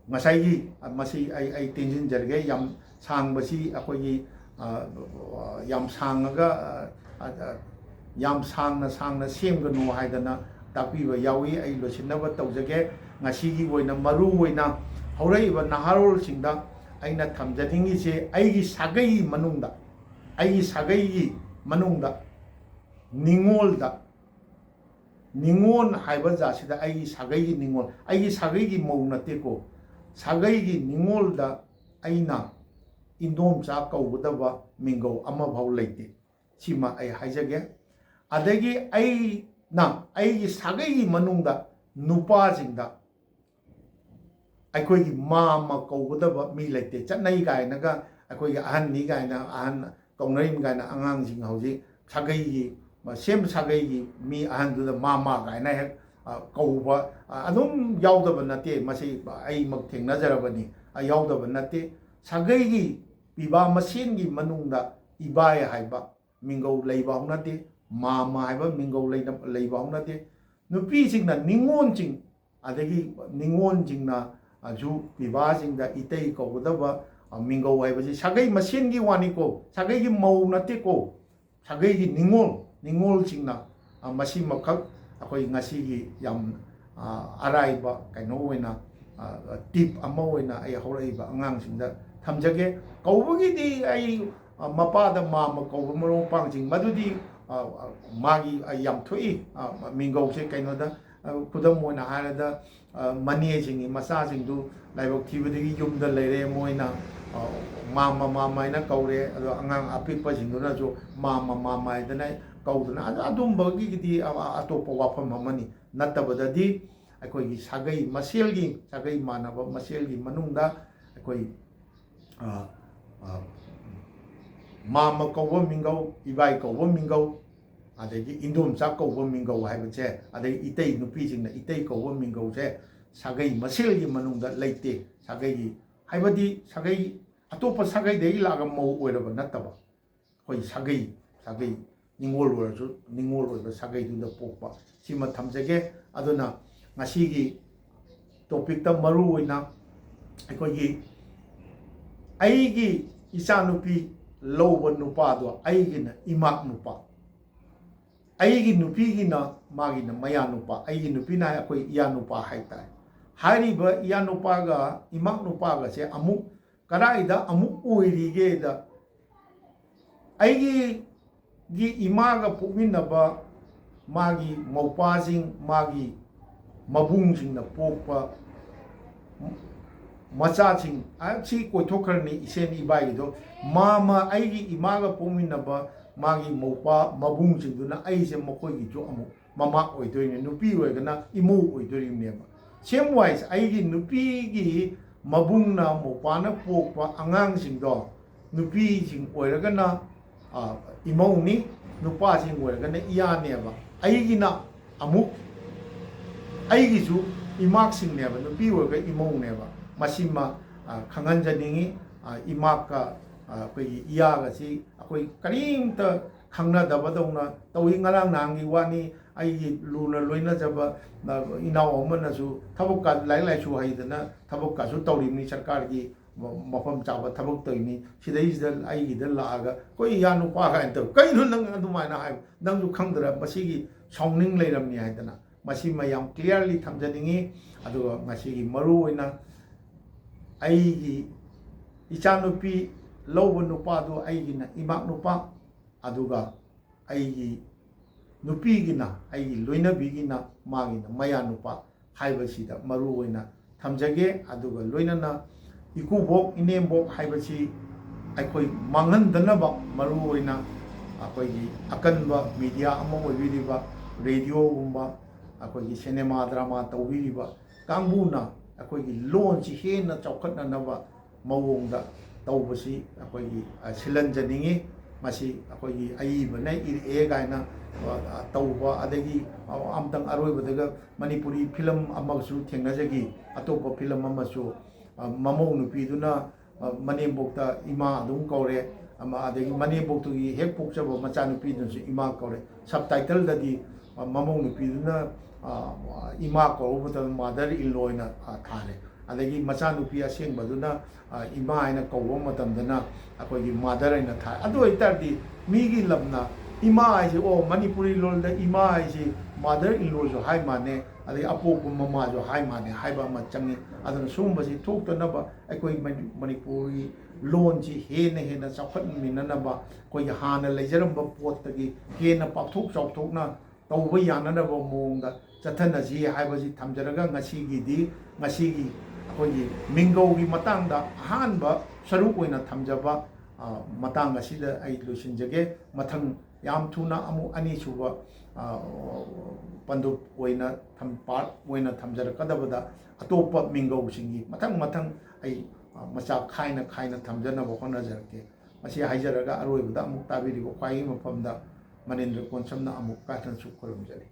ꯉꯁꯥꯏꯒꯤ, ꯑ, ꯃꯁꯤ ꯑꯩ, ꯑꯩ ꯇꯦꯟꯁꯤꯟꯖꯔꯒꯦ꯫ ꯌꯥꯝ ꯁꯥꯡꯕꯁꯤ ꯑꯩꯈꯣꯏꯒꯤ, ꯑ, ꯌꯥꯝ ꯁꯥꯡꯉꯒ, ꯑ, ꯑ, ꯌꯥꯝ ꯁꯥꯡꯅ ꯁꯥꯡꯅ ꯁꯦꯝꯒꯅꯨ ꯍꯥꯏꯗꯅ ꯇꯥꯛꯄꯤꯕ ꯌꯥꯎꯏ꯫ ꯑꯩ ꯂꯣꯏꯁꯤꯟꯅꯕ ꯇꯧꯖꯒꯦ꯫ ꯉꯁꯤꯒꯤ ꯑꯣꯏꯅ ꯃꯔꯨ ꯑꯣꯏꯅ ꯍꯧꯔꯛꯏꯕ ꯅꯍꯥꯔꯣꯜꯁꯤꯡꯗ ꯑꯩꯅ ꯊꯝꯖꯅꯤꯡꯉꯤꯁꯦ, ꯑꯩꯒꯤ ꯁꯥꯒꯩꯒꯤ ꯃꯅꯨꯡꯗ, ꯑꯩꯒꯤ ꯁꯥꯒꯩꯒꯤ ꯃꯅꯨꯡꯗ ꯅꯤꯉꯣꯜꯗ, ꯅꯤꯉꯣꯜ ꯍꯥꯏꯕ ꯖꯥꯠꯁꯤꯗ ꯑꯩꯒꯤ ꯁꯥꯒꯩꯒꯤ ꯅꯤꯉꯣꯜ, ꯑꯩꯒꯤ ꯁꯥꯒꯩꯒꯤ ꯃꯧ ꯅꯠꯇꯦꯀꯣ, ꯁꯥꯒꯩꯒꯤ ꯅꯤꯉꯣꯜꯗ ꯑꯩꯅ ꯏꯟꯗꯣꯝꯆꯥ ꯀꯧꯒꯗꯕ ꯃꯤꯡꯒꯧ ꯑꯃꯐꯥꯎ ꯂꯩꯇꯦ꯫ ꯁꯤꯃ ꯑꯩ ꯍꯥꯏꯖꯒꯦ꯫ ꯑꯗꯒꯤ ꯑꯩꯅ ꯑꯩꯒꯤ ꯁꯥꯒꯩꯒꯤ ꯃꯅꯨꯡꯗ ꯅꯨꯄꯥꯁꯤꯡꯗ ꯑꯩꯈꯣꯏꯒꯤ ꯃꯥꯝꯃ ꯀꯧꯒꯗꯕ ꯃꯤ ꯂꯩꯇꯦ꯫ ꯆꯠꯅꯩ ꯀꯥꯏꯅꯒ, ꯑꯩꯈꯣꯏꯒꯤ ꯑꯍꯟꯅꯤ ꯀꯥꯏꯅ, ꯑꯍꯟ ꯀꯧꯅꯔꯤꯕ ꯀꯥꯏꯅ ꯑꯉꯥꯡꯁꯤꯡ ꯍꯧꯖꯤꯛ ꯁꯥꯒꯩꯒꯤ, ꯁꯦꯝ ꯁꯥꯒꯩꯒꯤ ꯃꯤ ꯑꯍꯟꯗꯨꯗ ꯃꯥꯝꯃ ꯀꯥꯏꯅ ꯍꯦꯛ, ꯑ, ꯀꯧꯕ, ꯑ, ꯑꯗꯨꯝ ꯌꯥꯎꯗꯕ ꯅꯠꯇꯦ꯫ ꯃꯁꯤ ꯑꯩꯃꯛ ꯊꯦꯡꯅꯖꯔꯕꯅꯤ꯫ ꯑ, ꯌꯥꯎꯗꯕ ꯅꯠꯇꯦ꯫ ꯁꯥꯒꯩꯒꯤ ꯄꯤꯕꯥ ꯃꯁꯦꯟꯒꯤ ꯃꯅꯨꯡꯗ ꯏꯕꯥꯏ ꯍꯥꯏꯕ ꯃꯤꯡꯒꯧ ꯂꯩꯕ ꯍꯧꯅꯗꯦ, ꯃꯥꯝꯃ ꯍꯥꯏꯕ ꯃꯤꯡꯒꯧ ꯂꯩꯅ-, ꯂꯩꯕ ꯍꯧꯅꯗꯦ꯫ ꯅꯨꯄꯤꯁꯤꯡꯅ ꯅꯤꯉꯣꯜꯁꯤꯡ, ꯑꯗꯒꯤ ꯅꯤꯉꯣꯜꯁꯤꯡꯅ, ꯑ, ꯖꯨ ꯄꯤꯕꯥꯁꯤꯡꯗ ꯏꯇꯩ ꯀꯧꯒꯗꯕ, ꯑ, ꯃꯤꯡꯒꯧ ꯍꯥꯏꯕꯁꯤ ꯁꯥꯒꯩ ꯃꯁꯦꯟꯒꯤ ꯋꯥꯅꯤꯀꯣ, ꯁꯥꯒꯩꯒꯤ ꯃꯧ ꯅꯠꯇꯦꯀꯣ, ꯁꯥꯒꯩꯒꯤ ꯅꯤꯉꯣꯜ, ꯅꯤꯉꯣꯜꯁꯤꯡꯅ, ꯑ, ꯃꯁꯤꯃꯈꯛ ꯑꯩꯈꯣꯏ ꯉꯁꯤꯒꯤ ꯌꯥꯝ, ꯑ, ꯑꯔꯥꯏꯕ ꯀꯩꯅꯣ ꯑꯣꯏꯅ, ꯑ, ꯇꯤꯞ ꯑꯃ ꯑꯣꯏꯅ ꯑꯩ ꯍꯧꯔꯛꯏꯕ ꯑꯉꯥꯡꯁꯤꯡꯗ ꯊꯝꯖꯒꯦ꯫ ꯀꯧꯕꯒꯤꯗꯤ ꯑꯩ, ꯑ, ꯃꯄꯥꯗ ꯃꯥꯝꯃ ꯀꯧꯕ ꯃꯔꯨꯞ ꯃꯄꯥꯡꯁꯤꯡ ꯃꯗꯨꯗꯤ, ꯑ, ꯑ, ꯃꯥꯒꯤ, ꯑ, ꯌꯥꯝ ꯊꯣꯛꯏ꯫ ꯑ, ꯃꯤꯡꯒꯧꯁꯦ ꯀꯩꯅꯣꯗ, ꯑ, ꯈꯨꯗꯝ ꯑꯣꯏꯅ ꯍꯥꯏꯔꯕꯗ, ꯑ, ꯃꯅꯦꯁꯤꯡꯒꯤ ꯃꯆꯥꯁꯤꯡꯗꯨ ꯂꯥꯏꯕꯛ ꯊꯤꯕꯗꯒꯤ ꯌꯨꯝꯗ ꯂꯩꯔꯦ, ꯃꯣꯏꯅ, ꯑ, ꯃꯥꯝꯃ, ꯃꯥꯝꯃ ꯍꯥꯏꯅ ꯀꯧꯔꯦ꯫ ꯑꯗꯣ ꯑꯉꯥꯡ ꯑꯄꯤꯛꯄꯁꯤꯡꯗꯨꯅꯁꯨ ꯃꯥꯝꯃ, ꯃꯥꯝꯃ ꯍꯥꯏꯗꯅ ꯀꯧꯗꯅ, ꯑꯗꯨ, ꯑꯗꯨꯝꯕꯒꯤꯗꯤ ꯑ-, ꯑ-, ꯑꯇꯣꯞꯄ ꯋꯥꯐꯝ ꯑꯃꯅꯤ꯫ ꯅꯠꯇꯕꯗꯗꯤ ꯑꯩꯈꯣꯏꯒꯤ ꯁꯥꯒꯩ ꯃꯁꯦꯜꯒꯤ, ꯁꯥꯒꯩ ꯃꯥꯟꯅꯕ ꯃꯁꯦꯜꯒꯤ ꯃꯅꯨꯡꯗ ꯑꯩꯈꯣꯏ, ꯑ, ꯑ, ꯃꯥꯝꯃ ꯀꯧꯕ ꯃꯤꯡꯒꯧ, ꯏꯕꯥꯏ ꯀꯧꯕ ꯃꯤꯡꯒꯧ, ꯑꯗꯒꯤ ꯏꯟꯗꯣꯝꯆꯥ ꯀꯧꯕ ꯃꯤꯡꯒꯧ ꯍꯥꯏꯕꯁꯦ, ꯑꯗꯩ ꯏꯇꯩ ꯅꯨꯄꯤꯁꯤꯡꯅ ꯏꯇꯩ ꯀꯧꯕ ꯃꯤꯡꯒꯧꯁꯦ ꯁꯥꯒꯩ ꯃꯁꯦꯜꯒꯤ ꯃꯅꯨꯡꯗ ꯂꯩꯇꯦ꯫ ꯁꯥꯒꯩꯒꯤ ꯍꯥꯏꯕꯗꯤ ꯁꯥꯒꯩ, ꯑꯇꯣꯞꯄ ꯁꯥꯒꯩꯗꯒꯤ ꯂꯥꯛꯑꯒ ꯃꯧ ꯑꯣꯏꯔꯕ ꯅꯠꯇꯕ, ꯑꯩꯈꯣꯏ ꯁꯥꯒꯩ, ꯁꯥꯒꯩ ꯅꯤꯉꯣꯜ ꯑꯣꯏꯔꯁꯨ ꯅꯤꯉꯣꯜ ꯑꯣꯏꯕ ꯁꯥꯒꯩꯗꯨꯗ ꯄꯣꯛꯄ, ꯁꯤꯃ ꯊꯝꯖꯒꯦ꯫ ꯑꯗꯨꯅ ꯉꯁꯤꯒꯤ ꯇꯣꯄꯤꯛꯇ ꯃꯔꯨ ꯑꯣꯏꯅ ꯑꯩꯈꯣꯏꯒꯤ, ꯑꯩꯒꯤ ꯏꯆꯥꯅꯨꯄꯤ ꯂꯧꯕ ꯅꯨꯄꯥꯗꯣ ꯑꯩꯒꯤꯅ ꯏꯃꯥꯛ ꯅꯨꯄꯥ, ꯑꯩꯒꯤ ꯅꯨꯄꯤꯒꯤꯅ, ꯃꯥꯒꯤꯅ ꯃꯌꯥ ꯅꯨꯄꯥ, ꯑꯩꯒꯤ ꯅꯨꯄꯤꯅ ꯑꯩꯈꯣꯏ ꯏꯌꯥ ꯅꯨꯄꯥ ꯍꯥꯏꯇꯥꯔꯦ꯫ ꯍꯥꯏꯔꯤꯕ ꯏꯌꯥ ꯅꯨꯄꯥꯒ ꯏꯃꯥꯛ ꯅꯨꯄꯥꯒꯁꯦ ꯑꯃꯨꯛ ꯀꯗꯥꯏꯗ ꯑꯃꯨꯛ ꯑꯣꯏꯔꯤꯒꯦꯗ, ꯑꯩꯒꯤ ꯒꯤ ꯏꯃꯥꯒ ꯄꯣꯛꯃꯤꯟꯅꯕ ꯃꯥꯒꯤ ꯃꯧꯄꯥꯁꯤꯡ, ꯃꯥꯒꯤ ꯃꯕꯨꯡꯁꯤꯡꯅ ꯄꯣꯛꯄ ꯃꯆꯥꯁꯤꯡ, ꯑ, ꯁꯤ ꯀꯣꯏꯊꯣꯛꯈ꯭ꯔꯅꯤ ꯏꯁꯦꯟ ꯏꯕꯥꯏꯒꯤꯗꯣ꯫ ꯃꯥ, ꯃꯥ, ꯑꯩꯒꯤ ꯏꯃꯥꯒ ꯄꯣꯛꯃꯤꯟꯅꯕ ꯃꯥꯒꯤ ꯃꯧꯄꯥ ꯃꯕꯨꯡꯁꯤꯡꯗꯨꯅ ꯑꯩꯁꯦ ꯃꯈꯣꯏꯒꯤꯁꯨ ꯑꯃꯨꯛ ꯃꯃꯥ ꯑꯣꯏꯗꯣꯏꯅꯤ, ꯅꯨꯄꯤ ꯑꯣꯏꯔꯒꯅ ꯏꯃꯧ ꯑꯣꯏꯗꯣꯔꯤꯕꯅꯦꯕ꯫ Same wise, ꯑꯩꯒꯤ ꯅꯨꯄꯤꯒꯤ ꯃꯕꯨꯡꯅ, ꯃꯧꯄꯥꯅ ꯄꯣꯛꯄ ꯑꯉꯥꯡꯁꯤꯡꯗꯣ, ꯅꯨꯄꯤꯁꯤꯡ ꯑꯣꯏꯔꯒꯅ, ꯑ, ꯏꯃꯧꯅꯤ, ꯅꯨꯄꯥꯁꯤꯡ ꯑꯣꯏꯔꯒꯅ ꯏꯌꯥꯅꯦꯕ꯫ ꯑꯩꯒꯤꯅ ꯑꯃꯨꯛ, ꯑꯩꯒꯤꯁꯨ ꯏꯃꯥꯛꯁꯤꯡꯅꯦꯕ, ꯅꯨꯄꯤ ꯑꯣꯏꯔꯒ ꯏꯃꯧꯅꯦꯕ꯫ ꯃꯁꯤꯃ, ꯑ, ꯈꯪꯍꯟꯖꯅꯤꯡꯉꯤ꯫ ꯑ, ꯏꯃꯥꯛꯀ, ꯑ, ꯑꯩꯈꯣꯏꯒꯤ ꯏꯌꯥꯒꯁꯤ ꯑꯩꯈꯣꯏ ꯀꯔꯤꯝꯇ ꯈꯪꯅꯗꯕꯗꯧꯅ ꯇꯧꯏ꯫ ꯉꯔꯥꯡ ꯅꯍꯥꯟꯒꯤ ꯋꯥꯅꯤ, ꯑꯩꯒꯤ ꯂꯨꯅ ꯂꯣꯏꯅꯖꯕ, ꯑ, ꯏꯅꯥꯎ ꯑꯃꯅꯁꯨ ꯊꯕꯛꯀ, ꯂꯥꯏꯔꯤꯛ ꯂꯥꯏꯁꯨ ꯍꯩꯗꯅ ꯊꯕꯛꯀꯁꯨ ꯇꯧꯔꯤꯕꯅꯤ, ꯁꯔꯀꯥꯔꯒꯤ ꯃ-, ꯃꯐꯝ ꯆꯥꯕ ꯊꯕꯛ ꯇꯧꯔꯤꯅꯤ꯫ ꯁꯤꯗꯩꯁꯤꯗ ꯑꯩꯒꯤꯗ ꯂꯥꯛꯑꯒ, "ꯑꯩꯈꯣꯏ ꯏꯌꯥ ꯅꯨꯄꯥ" ꯀꯥꯏꯅ ꯇꯧ, "ꯀꯩꯅꯣ ꯅꯪ ꯑꯗꯨꯃꯥꯏꯅ ꯍꯥꯏꯕ? ꯅꯪꯁꯨ ꯈꯪꯗ꯭ꯔꯥ? ꯃꯁꯤꯒꯤ ꯁꯥꯎꯅꯤꯡ ꯂꯩꯔꯝꯅꯤ" ꯍꯥꯏꯗꯅ꯫ ꯃꯁꯤꯃ ꯌꯥꯝ clearly ꯊꯝꯖꯅꯤꯡꯉꯤ꯫ ꯑꯗꯨꯒ ꯉꯁꯤꯒꯤ ꯃꯔꯨ ꯑꯣꯏꯅ ꯑꯩꯒꯤ ꯏꯆꯥꯅꯨꯄꯤ ꯂꯧꯕ ꯅꯨꯄꯥꯗꯨ ꯑꯩꯒꯤꯅ ꯏꯃꯥꯛ ꯅꯨꯄꯥ, ꯑꯗꯨꯒ ꯑꯩꯒꯤ ꯅꯨꯄꯤꯒꯤꯅ, ꯑꯩꯒꯤ ꯂꯣꯏꯅꯕꯤꯒꯤꯅ ꯃꯥꯒꯤꯅ ꯃꯌꯥ ꯅꯨꯄꯥ ꯍꯥꯏꯕꯁꯤꯗ ꯃꯔꯨ ꯑꯣꯏꯅ ꯊꯝꯖꯒꯦ꯫ ꯑꯗꯨꯒ ꯂꯣꯏꯅꯅ ꯏꯀꯨꯕꯣꯛ, ꯏꯅꯦꯝꯕꯣꯛ ꯍꯥꯏꯕꯁꯤ ꯑꯩꯈꯣꯏ ꯃꯥꯡꯍꯟꯗꯅꯕ ꯃꯔꯨ ꯑꯣꯏꯅ ꯑꯩꯈꯣꯏꯒꯤ ꯑꯀꯟꯕ media ꯑꯃ ꯑꯣꯏꯕꯤꯔꯤꯕ, radioꯒꯨꯝꯕ, ꯑꯩꯈꯣꯏꯒꯤ cinema drama ꯇꯧꯕꯤꯔꯤꯕ ꯀꯥꯡꯕꯨꯅ ꯑꯩꯈꯣꯏꯒꯤ ꯂꯣꯟꯁꯤ ꯍꯦꯟꯅ ꯆꯥꯎꯈꯠꯅꯅꯕ ꯃꯑꯣꯡꯗ ꯇꯧꯕꯁꯤ ꯑꯩꯈꯣꯏꯒꯤ, ꯑ, ꯁꯤꯜꯍꯟꯖꯅꯤꯡꯉꯤ꯫ ꯃꯁꯤ ꯑꯩꯈꯣꯏꯒꯤ ꯑꯏꯕꯅ ꯏꯔꯛꯑꯦ ꯀꯥꯏꯅ, ꯑ, ꯇꯧꯕ, ꯑꯗꯒꯤ, ꯑ, ꯑꯝꯇꯪ ꯑꯔꯣꯏꯕꯗꯒ ꯃꯅꯤꯄꯨꯔꯤ ꯐꯤꯂꯝ ꯑꯃꯁꯨ ꯊꯦꯡꯅꯖꯈꯤ, ꯑꯇꯣꯞꯄ ꯐꯤꯂꯝ ꯑꯃꯁꯨ, ꯑ, ꯃꯃꯧ ꯅꯨꯄꯤꯗꯨꯅ, ꯑ, ꯃꯅꯦꯝꯕꯣꯛꯇ ꯏꯃꯥ ꯑꯗꯨꯝ ꯀꯧꯔꯦ, ꯑꯃ, ꯑꯗꯒꯤ ꯃꯅꯦꯝꯕꯣꯛꯇꯨꯒꯤ ꯍꯦꯛ ꯄꯣꯛꯆꯕ ꯃꯆꯥꯅꯨꯄꯤꯗꯨꯅꯁꯨ ꯏꯃꯥ ꯀꯧꯔꯦ꯫ Subtitle ꯗꯗꯤ, ꯑ, ꯃꯃꯧ ꯅꯨꯄꯤꯗꯨꯅ, ꯑ, ꯏꯃꯥ ꯀꯧꯕ ꯃꯇꯝꯗ mother in law ꯍꯥꯏꯅ, ꯑ, ꯊꯥꯔꯦ꯫ ꯑꯗꯒꯤ ꯃꯆꯥꯅꯨꯄꯤ ꯑꯁꯦꯡꯕꯗꯨꯅ, ꯑ, ꯏꯃꯥ ꯍꯥꯏꯅ ꯀꯧꯕ ꯃꯇꯝꯗꯅ ꯑꯩꯈꯣꯏꯒꯤ mother ꯍꯥꯏꯅ ꯊꯥꯏ꯫ ꯑꯗꯨ ꯑꯣꯏꯇꯥꯔꯗꯤ ꯃꯤꯒꯤ ꯂꯝꯅ ꯏꯃꯥ ꯍꯥꯏꯁꯦ, ꯑꯣ, ꯃꯅꯤꯄꯨꯔꯤ ꯂꯣꯟꯗ ꯏꯃꯥ ꯍꯥꯏꯁꯤ mother in law ꯁꯨ ꯍꯥꯏ ꯃꯥꯟꯅꯦ, ꯑꯗꯩ ꯑꯄꯣꯛꯄ ꯃꯃꯥꯁꯨ ꯍꯥꯏ ꯃꯥꯟꯅꯦ ꯍꯥꯏꯕ ꯑꯃ ꯆꯪꯉꯤ꯫ ꯑꯗꯨꯅ ꯁꯨꯝꯕꯁꯤ ꯊꯣꯛꯇꯅꯕ ꯑꯩꯈꯣꯏ ꯃꯅꯤ-, ꯃꯅꯤꯄꯨꯔꯤ ꯂꯣꯟꯁꯤ ꯍꯦꯟꯅ ꯍꯦꯟꯅ ꯆꯥꯎꯈꯠꯃꯤꯟꯅꯅꯕ, ꯑꯩꯈꯣꯏꯒꯤ ꯍꯥꯟꯅ ꯂꯩꯖꯔꯝꯕ ꯄꯣꯠꯇꯒꯤ ꯍꯦꯟꯅ ꯄꯥꯛꯊꯣꯛ ꯆꯥꯎꯊꯣꯛꯅ ꯇꯧꯕ ꯌꯥꯅꯅꯕ ꯃꯑꯣꯡꯗ ꯆꯠꯊꯅꯁꯤ ꯍꯥꯏꯕꯁꯤ ꯊꯝꯖꯔꯒ, ꯉꯁꯤꯒꯤꯗꯤ, ꯉꯁꯤꯒꯤ ꯑꯩꯈꯣꯏꯒꯤ ꯃꯤꯡꯒꯧꯒꯤ ꯃꯇꯥꯡꯗ ꯑꯍꯥꯟꯕ ꯁꯔꯨꯛ ꯑꯣꯏꯅ ꯊꯝꯖꯕ, ꯑ, ꯃꯇꯥꯡ ꯑꯁꯤꯗ ꯑꯩ ꯂꯣꯏꯁꯤꯟꯖꯒꯦ꯫ ꯃꯊꯪ ꯌꯥꯝ ꯊꯨꯅ ꯑꯃꯨꯛ ꯑꯅꯤꯁꯨꯕ, ꯑ, ꯄꯟꯗꯨꯞ ꯑꯣꯏꯅ ꯊꯝ-, part ꯑꯣꯏꯅ ꯊꯝꯖꯔꯛꯀꯗꯕꯗ, ꯑꯇꯣꯞꯄ ꯃꯤꯡꯒꯧꯁꯤꯡꯒꯤ ꯃꯊꯪ ꯃꯊꯪ ꯑꯩ, ꯑ, ꯃꯆꯥ ꯈꯥꯏꯅ ꯈꯥꯏꯅ ꯊꯝꯖꯅꯕ ꯍꯣꯠꯅꯖꯔꯛꯀꯦ꯫ ꯃꯁꯤ ꯍꯥꯏꯖꯔꯒ, ꯑꯔꯣꯏꯕꯗ ꯑꯃꯨꯛ ꯇꯥꯕꯤꯔꯤꯕ ꯈ꯭ꯋꯥꯏꯒꯤ ꯃꯐꯝꯗ ꯃꯅꯤꯟꯗ꯭ꯔ ꯀꯣꯟꯁꯝꯅ ꯑꯃꯨꯛ ꯀꯥꯏꯊꯅꯁꯨ ꯈꯨꯔꯨꯝꯖꯔꯤ꯫